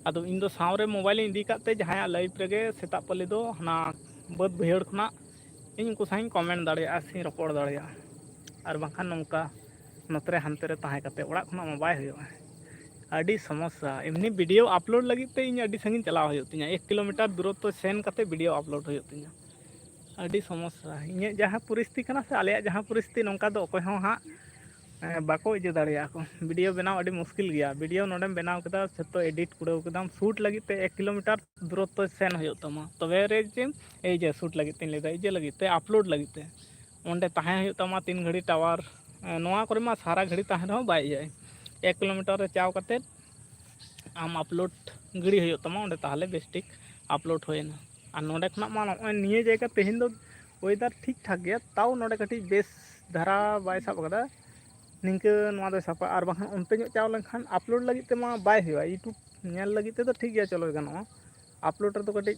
ᱟᱫᱚ ᱤᱧ ᱫᱚ ᱥᱟᱶᱨᱮ ᱢᱳᱵᱟᱭᱤᱞ ᱤᱧ ᱤᱫᱤ ᱠᱟᱜ ᱛᱮ ᱡᱟᱦᱟᱸᱭᱟᱜ ᱞᱟᱭᱤᱵᱷ ᱨᱮᱜᱮ ᱥᱮᱛᱟᱜ ᱯᱟᱞᱮ ᱫᱚ ᱦᱟᱱᱟ ᱵᱟᱹᱫᱽ ᱵᱟᱹᱭᱦᱟᱹᱲ ᱠᱷᱚᱱᱟᱜ ᱤᱧ ᱩᱱᱠᱩ ᱥᱟᱶ ᱤᱧ ᱠᱚᱢᱮᱱᱴ ᱫᱟᱲᱮᱭᱟᱜᱼᱟ ᱥᱮᱧ ᱨᱚᱯᱚᱲ ᱫᱟᱲᱮᱭᱟᱜᱼᱟ᱾ ᱟᱨ ᱵᱟᱝᱠᱷᱟᱱ ᱱᱚᱝᱠᱟ ᱱᱚᱛᱮ ᱨᱮ ᱦᱟᱱᱛᱮ ᱨᱮ ᱛᱟᱦᱮᱸ ᱠᱟᱛᱮ ᱚᱲᱟᱜ ᱠᱷᱚᱱᱟᱜ ᱢᱟ ᱵᱟᱭ ᱦᱩᱭᱩᱜᱼᱟ᱾ ᱟᱹᱰᱤ ᱥᱚᱢᱚᱥᱥᱟ᱾ ᱮᱢᱱᱤ ᱵᱷᱤᱰᱤᱭᱳ ᱟᱯᱞᱳᱰ ᱞᱟᱹᱜᱤᱫ ᱛᱮ ᱤᱧ ᱟᱹᱰᱤ ᱥᱟᱺᱜᱤᱧ ᱪᱟᱞᱟᱣ ᱦᱩᱭᱩᱜ ᱛᱤᱧᱟᱹ, ᱮᱠ ᱠᱤᱞᱳᱢᱤᱴᱟᱨ ᱫᱩᱨᱚᱛᱛᱚ ᱥᱮᱱ ᱠᱟᱛᱮ ᱵᱷᱤᱰᱤᱭᱳ ᱟᱯᱞᱳᱰ ᱦᱩᱭᱩᱜ ᱛᱤᱧᱟᱹ᱾ ᱟᱹᱰᱤ ᱥᱚᱢᱚᱥᱥᱟ᱾ ᱤᱧᱟᱹᱜ ᱡᱟᱦᱟᱸ ᱯᱚᱨᱤᱥᱛᱷᱤᱛᱤ ᱠᱟᱱᱟ ᱥᱮ, ᱟᱞᱮᱭᱟᱜ ᱡᱟᱦᱟᱸ ᱯᱚᱨᱤᱥᱛᱷᱤᱛᱤ, ᱱᱚᱝᱠᱟ ᱫᱚ ᱚᱠᱚᱭ ᱦᱚᱸ ᱦᱟᱸᱜ, ᱮᱸ, ᱵᱟᱠᱚ ᱤᱭᱟᱹ ᱫᱟᱲᱮᱭᱟᱜᱼᱟ ᱠᱚ᱾ ᱵᱷᱤᱰᱤᱭᱳ ᱵᱮᱱᱟᱣ ᱟᱹᱰᱤ ᱢᱩᱥᱠᱤᱞ ᱜᱮᱭᱟ᱾ ᱵᱷᱤᱰᱤᱭᱳ ᱱᱚᱰᱮᱢ ᱵᱮᱱᱟᱣ ᱠᱮᱫᱟ, ᱡᱷᱚᱛᱚ ᱮᱰᱤᱴ ᱠᱩᱲᱟᱹᱣ ᱠᱮᱫᱟᱢ, ᱥᱩᱴ ᱞᱟᱹᱜᱤᱫ ᱛᱮ ᱮᱠ ᱠᱤᱞᱳᱢᱤᱴᱟᱨ ᱫᱩᱨᱚᱛᱛᱚ ᱥᱮᱱ ᱦᱩᱭᱩᱜ ᱛᱟᱢᱟ, ᱛᱚᱵᱮ ᱨᱮ ᱡᱮ ᱮᱭ ᱡᱮ ᱥᱩᱴ ᱞᱟᱹᱜᱤᱫ ᱛᱮᱧ ᱞᱟᱹᱭᱫᱟ, ᱤᱭᱟᱹ ᱞᱟᱹᱜᱤᱫ ᱛᱮ, ᱟᱯᱞᱳᱰ ᱞᱟᱹᱜᱤᱫ ᱛᱮ᱾ ᱚᱸᱰᱮ ᱛᱟᱦᱮᱸ ᱦᱩᱭᱩᱜ ᱛᱟᱢᱟ ᱛᱤᱱ ᱜᱷᱟᱹᱲᱤ ᱴᱟᱣᱟᱨ, ᱮᱸ, ᱱᱚᱣᱟ ᱠᱚᱨᱮ ᱢᱟ ᱥᱟᱨᱟ ᱜᱷᱟᱹᱲᱤ ᱛᱟᱦᱮᱸ ᱨᱮᱦᱚᱸ ᱵᱟᱭ ᱤᱭᱟᱹᱜᱼᱟ᱾ ᱮᱠ ᱠᱤᱞᱳᱢᱤᱴᱟᱨ ᱨᱮ ᱪᱟᱣ ᱠᱟᱛᱮᱫ ᱟᱢ ᱟᱯᱞᱳᱰ ᱜᱤᱲᱤ ᱦᱩᱭᱩᱜ ᱛᱟᱢᱟ ᱚᱸᱰᱮ, ᱛᱟᱦᱚᱞᱮ ᱵᱮᱥ ᱴᱷᱤᱠ ᱟᱯᱞᱳᱰ ᱦᱩᱭᱮᱱᱟ᱾ ᱟᱨ ᱱᱚᱸᱰᱮ ᱠᱷᱚᱱᱟᱜ ᱢᱟ ᱱᱚᱜᱼᱚᱭ ᱱᱤᱭᱟᱹ ᱡᱟᱭᱜᱟ ᱛᱮᱦᱮᱧ ᱫᱚ ᱚᱭᱮᱫᱟᱨ ᱴᱷᱤᱠ ᱴᱷᱟᱠ ᱜᱮᱭᱟ, ᱛᱟᱣ ᱱᱚᱸᱰᱮ ᱠᱟᱹᱴᱤᱡ ᱵᱮᱥ ᱫᱷᱟᱨᱟ ᱵᱟᱭ ᱥᱟᱵ ᱟᱠᱟᱫᱟ᱾ ᱱᱤᱝᱠᱟᱹ ᱱᱚᱣᱟ ᱫᱚᱭ ᱥᱟᱯᱟ, ᱟᱨ ᱵᱟᱝᱠᱷᱟᱱ ᱚᱱᱛᱮ ᱧᱚᱜ ᱪᱟᱣ ᱞᱮᱱᱠᱷᱟᱱ ᱟᱯᱞᱳᱰ ᱞᱟᱹᱜᱤᱫ ᱛᱮᱢᱟ ᱵᱟᱭ ᱦᱩᱭᱩᱜᱼᱟ, ᱤᱭᱩᱴᱩᱵᱽ ᱧᱮᱞ ᱞᱟᱹᱜᱤᱫ ᱛᱮᱫᱚ ᱴᱷᱤᱠ ᱜᱮᱭᱟ, ᱪᱚᱞᱚ ᱜᱟᱱᱚᱜᱼᱟ᱾ ᱟᱯᱞᱳᱰ ᱨᱮᱫᱚ ᱠᱟᱹᱴᱤᱡ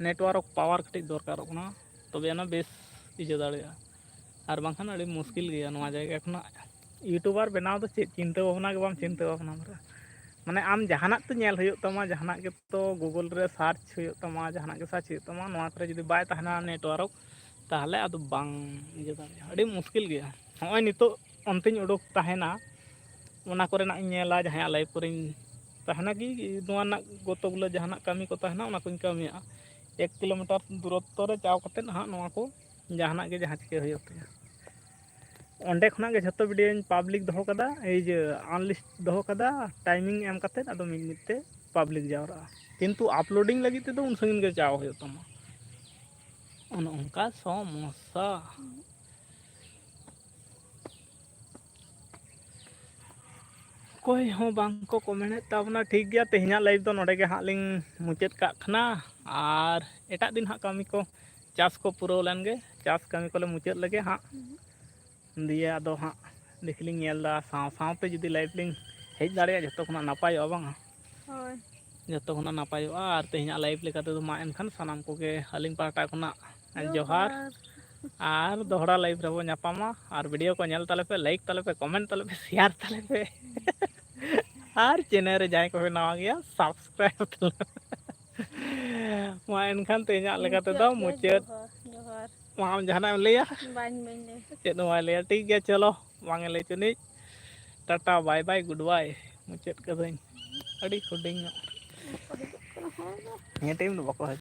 ᱱᱮᱴᱣᱟᱨᱠ ᱯᱟᱣᱟᱨ ᱠᱟᱹᱴᱤᱡ ᱫᱚᱨᱠᱟᱨᱚᱜ ᱠᱟᱱᱟ, ᱛᱚᱵᱮ ᱟᱱᱟ ᱵᱮᱥ ᱤᱭᱟᱹ ᱫᱟᱲᱮᱭᱟᱜᱼᱟ᱾ ᱟᱨ ᱵᱟᱝᱠᱷᱟᱱ ᱟᱹᱰᱤ ᱢᱩᱥᱠᱤᱞ ᱜᱮᱭᱟ ᱱᱚᱣᱟ ᱡᱟᱭᱜᱟ ᱠᱷᱚᱱᱟᱜ ᱤᱭᱩᱴᱩᱵᱟᱨ ᱵᱮᱱᱟᱣ ᱫᱚ᱾ ᱪᱮᱫ ᱪᱤᱱᱛᱟᱹ ᱵᱷᱟᱵᱽᱱᱟ ᱜᱮ ᱵᱟᱢ ᱪᱤᱱᱛᱟᱹ ᱵᱷᱟᱵᱽᱱᱟ ᱫᱟᱲᱮᱭᱟᱜᱼᱟ᱾ ᱢᱟᱱᱮ ᱟᱢ ᱡᱟᱦᱟᱱᱟᱜ ᱛᱚ ᱧᱮᱞ ᱦᱩᱭᱩᱜ ᱛᱟᱢᱟ, ᱡᱟᱦᱟᱱᱟᱜ ᱜᱮᱛᱚ ᱜᱩᱜᱳᱞ ᱨᱮ ᱥᱟᱨᱪ ᱦᱩᱭᱩᱜ ᱛᱟᱢᱟ, ᱡᱟᱦᱟᱱᱟᱜ ᱜᱮ ᱥᱟᱨᱪ ᱦᱩᱭᱩᱜ ᱛᱟᱢᱟ, ᱱᱚᱣᱟ ᱠᱚᱨᱮ ᱡᱩᱫᱤ ᱵᱟᱭ ᱛᱟᱦᱮᱱᱟ ᱱᱮᱴᱣᱟᱨᱠ, ᱛᱟᱦᱚᱞᱮ ᱟᱫᱚ ᱵᱟᱝ ᱤᱭᱟᱹ ᱫᱟᱲᱮᱭᱟᱜᱼᱟ, ᱟᱹᱰᱤ ᱢᱩᱥᱠᱤᱞ ᱜᱮᱭᱟ᱾ ᱱᱚᱜᱼᱚᱭ ᱱᱤᱛᱚᱜ ᱚᱱᱛᱮᱧ ᱩᱰᱩᱠ ᱛᱟᱦᱮᱱᱟ, ᱚᱱᱟ ᱠᱚᱨᱮᱱᱟᱜ ᱤᱧ ᱧᱮᱞᱟ, ᱡᱟᱦᱟᱸᱭᱟᱜ ᱞᱟᱭᱤᱵᱷ ᱠᱚᱨᱮᱧ ᱛᱟᱦᱮᱱᱟ ᱠᱤ ᱱᱚᱣᱟ ᱨᱮᱱᱟᱜ ᱜᱚᱛᱚ ᱜᱩᱞᱟᱹ ᱡᱟᱦᱟᱱᱟᱜ ᱠᱟᱹᱢᱤ ᱠᱚ ᱛᱟᱦᱮᱱᱟ, ᱚᱱᱟ ᱠᱚᱧ ᱠᱟᱹᱢᱤᱭᱟᱜᱼᱟ᱾ ᱮᱠ ᱠᱤᱞᱳᱢᱤᱴᱟᱨ ᱫᱩᱨᱚᱛᱛᱚ ᱨᱮ ᱪᱟᱣ ᱠᱟᱛᱮᱫ ᱦᱟᱸᱜ ᱱᱚᱣᱟ ᱠᱚ ᱡᱟᱦᱟᱱᱟᱜ ᱜᱮ ᱡᱟᱦᱟᱸ ᱪᱤᱠᱟᱹ ᱦᱩᱭᱩᱜ ᱛᱤᱧᱟᱹ, ᱚᱸᱰᱮ ᱠᱷᱚᱱᱟᱜ ᱜᱮ ᱡᱷᱚᱛᱚ ᱵᱷᱤᱰᱤᱭᱳᱧ ᱯᱟᱵᱽᱞᱤᱠ ᱫᱚᱦᱚ ᱠᱟᱫᱟ, ᱤᱭᱟᱹ ᱟᱱᱞᱤᱥᱴ ᱫᱚᱦᱚ ᱠᱟᱫᱟ, ᱴᱟᱭᱢᱤᱝ ᱮᱢ ᱠᱟᱛᱮᱫ ᱟᱫᱚ ᱢᱤᱫ ᱢᱤᱫ ᱛᱮ ᱯᱟᱵᱽᱞᱤᱠ ᱡᱟᱣᱨᱟᱜᱼᱟ᱾ ᱠᱤᱱᱛᱩ ᱟᱯᱞᱳᱰᱤᱝ ᱞᱟᱹᱜᱤᱫ ᱛᱮᱫᱚ ᱩᱱ ᱥᱟᱺᱜᱤᱧ ᱜᱮ ᱪᱟᱣ ᱦᱩᱭᱩᱜ ᱛᱟᱢᱟ᱾ ᱚᱱᱮ ᱚᱱᱠᱟ ᱥᱚᱢᱚᱥᱥᱟ᱾ ᱚᱠᱚᱭ ᱦᱚᱸ ᱵᱟᱝ ᱠᱚ ᱠᱚᱢᱮᱱᱴ ᱮᱫ ᱛᱟᱵᱚᱱᱟ᱾ ᱴᱷᱤᱠ ᱜᱮᱭᱟ, ᱛᱮᱦᱮᱧᱟᱜ ᱞᱟᱭᱤᱵᱷ ᱫᱚ ᱱᱚᱰᱮ ᱜᱮ ᱦᱟᱸᱜ ᱞᱤᱧ ᱢᱩᱪᱟᱹᱫ ᱠᱟᱜ ᱠᱟᱱᱟ᱾ ᱟᱨ ᱮᱴᱟᱜ ᱫᱤᱱ ᱦᱟᱸᱜ ᱠᱟᱹᱢᱤ ᱠᱚ, ᱪᱟᱥ ᱠᱚ ᱯᱩᱨᱟᱹᱣ ᱞᱮᱱ ᱜᱮ, ᱪᱟᱥ ᱠᱟᱹᱢᱤ ᱠᱚᱞᱮ ᱢᱩᱪᱟᱹᱫ ᱞᱮᱜᱮ ᱦᱟᱸᱜ᱾ ᱫᱤᱭᱮ ᱟᱫᱚ ᱦᱟᱸᱜ ᱫᱮᱠᱷᱤ ᱞᱤᱧ ᱧᱮᱞ ᱮᱫᱟ, ᱥᱟᱶ ᱥᱟᱶᱛᱮ ᱡᱩᱫᱤ ᱞᱟᱭᱤᱵᱷ ᱞᱤᱧ ᱦᱮᱡ ᱫᱟᱲᱮᱭᱟᱜᱼᱟ, ᱡᱚᱛᱚ ᱠᱷᱚᱱᱟᱜ ᱱᱟᱯᱟᱭᱚᱜᱼᱟ, ᱵᱟᱝᱟ? ᱦᱳᱭ᱾ ᱡᱚᱛᱚ ᱠᱷᱚᱱᱟᱜ ᱱᱟᱯᱟᱭᱚᱜᱼᱟ᱾ ᱟᱨ ᱛᱮᱦᱮᱧᱟᱜ ᱞᱟᱭᱤᱵᱷ ᱞᱮᱠᱟ ᱛᱮᱫᱚ ᱢᱟ ᱮᱱᱠᱷᱟᱱ ᱥᱟᱱᱟᱢ ᱠᱚᱜᱮ ᱟᱹᱞᱤᱧ ᱯᱟᱦᱴᱟ ᱠᱷᱚᱱᱟᱜ ᱡᱚᱦᱟᱨ᱾ ᱡᱚᱦᱟᱨ᱾ ᱟᱨ ᱫᱚᱦᱲᱟ ᱞᱟᱭᱤᱵᱷ ᱨᱮᱵᱚ ᱧᱟᱯᱟᱢᱟ᱾ ᱟᱨ ᱵᱷᱤᱰᱤᱭᱳ ᱠᱚ ᱧᱮᱞ ᱛᱟᱞᱮ ᱯᱮ, ᱞᱟᱭᱤᱠ ᱛᱟᱞᱮ ᱯᱮ, ᱠᱚᱢᱮᱱᱴ ᱛᱟᱞᱮ ᱯᱮ, ᱥᱮᱭᱟᱨ ᱛᱟᱞᱮ ᱯᱮ᱾ ᱟᱨ ᱪᱮᱱᱮᱞ ᱨᱮ ᱡᱟᱦᱟᱸᱭ ᱠᱚᱯᱮ ᱱᱟᱣᱟ ᱜᱮᱭᱟ, ᱥᱟᱵᱥᱠᱨᱟᱭᱤᱵ ᱛᱟᱞᱮ ᱯᱮ᱾ ᱢᱟ ᱮᱱᱠᱷᱟᱱ ᱛᱮᱦᱮᱧᱟᱜ ᱞᱮᱠᱟ ᱛᱮᱫᱚ ᱢᱩᱪᱟᱹᱫ ᱜᱮ ᱢᱩᱪᱟᱹᱫ᱾ ᱡᱚᱦᱟᱨ, ᱡᱚᱦᱟᱨ᱾ ᱢᱟ ᱟᱢ ᱡᱟᱦᱟᱱᱟᱜ ᱮᱢ ᱞᱟᱹᱭᱟ? ᱵᱟᱹᱧ, ᱵᱟᱹᱧ ᱞᱟᱹᱭᱟ᱾ ᱪᱮᱫ ᱦᱚᱸ ᱵᱟᱭ ᱞᱟᱹᱭᱟ᱾ ᱴᱷᱤᱠ ᱜᱮᱭᱟ, ᱪᱚᱞᱚ, ᱵᱟᱝ ᱮ ᱞᱟᱹᱭ ᱦᱚᱪᱚᱱᱤᱡ᱾ ᱴᱟᱴᱟ, ᱵᱟᱭ ᱵᱟᱭ, ᱜᱩᱰ ᱵᱟᱭ᱾ ᱢᱩᱪᱟᱹᱫ ᱠᱟᱹᱫᱟᱹᱧ᱾ ᱟᱹᱰᱤ ᱦᱩᱰᱤᱧ ᱧᱚᱜ᱾ ᱵᱟᱠᱚ ᱦᱤᱡᱩᱜ ᱠᱟᱱᱟ ᱦᱚᱲ ᱫᱚ᱾ ᱱᱤᱭᱟᱹ ᱴᱟᱭᱤᱢ ᱫᱚ ᱵᱟᱠᱚ ᱦᱤᱡᱩᱜᱼᱟ᱾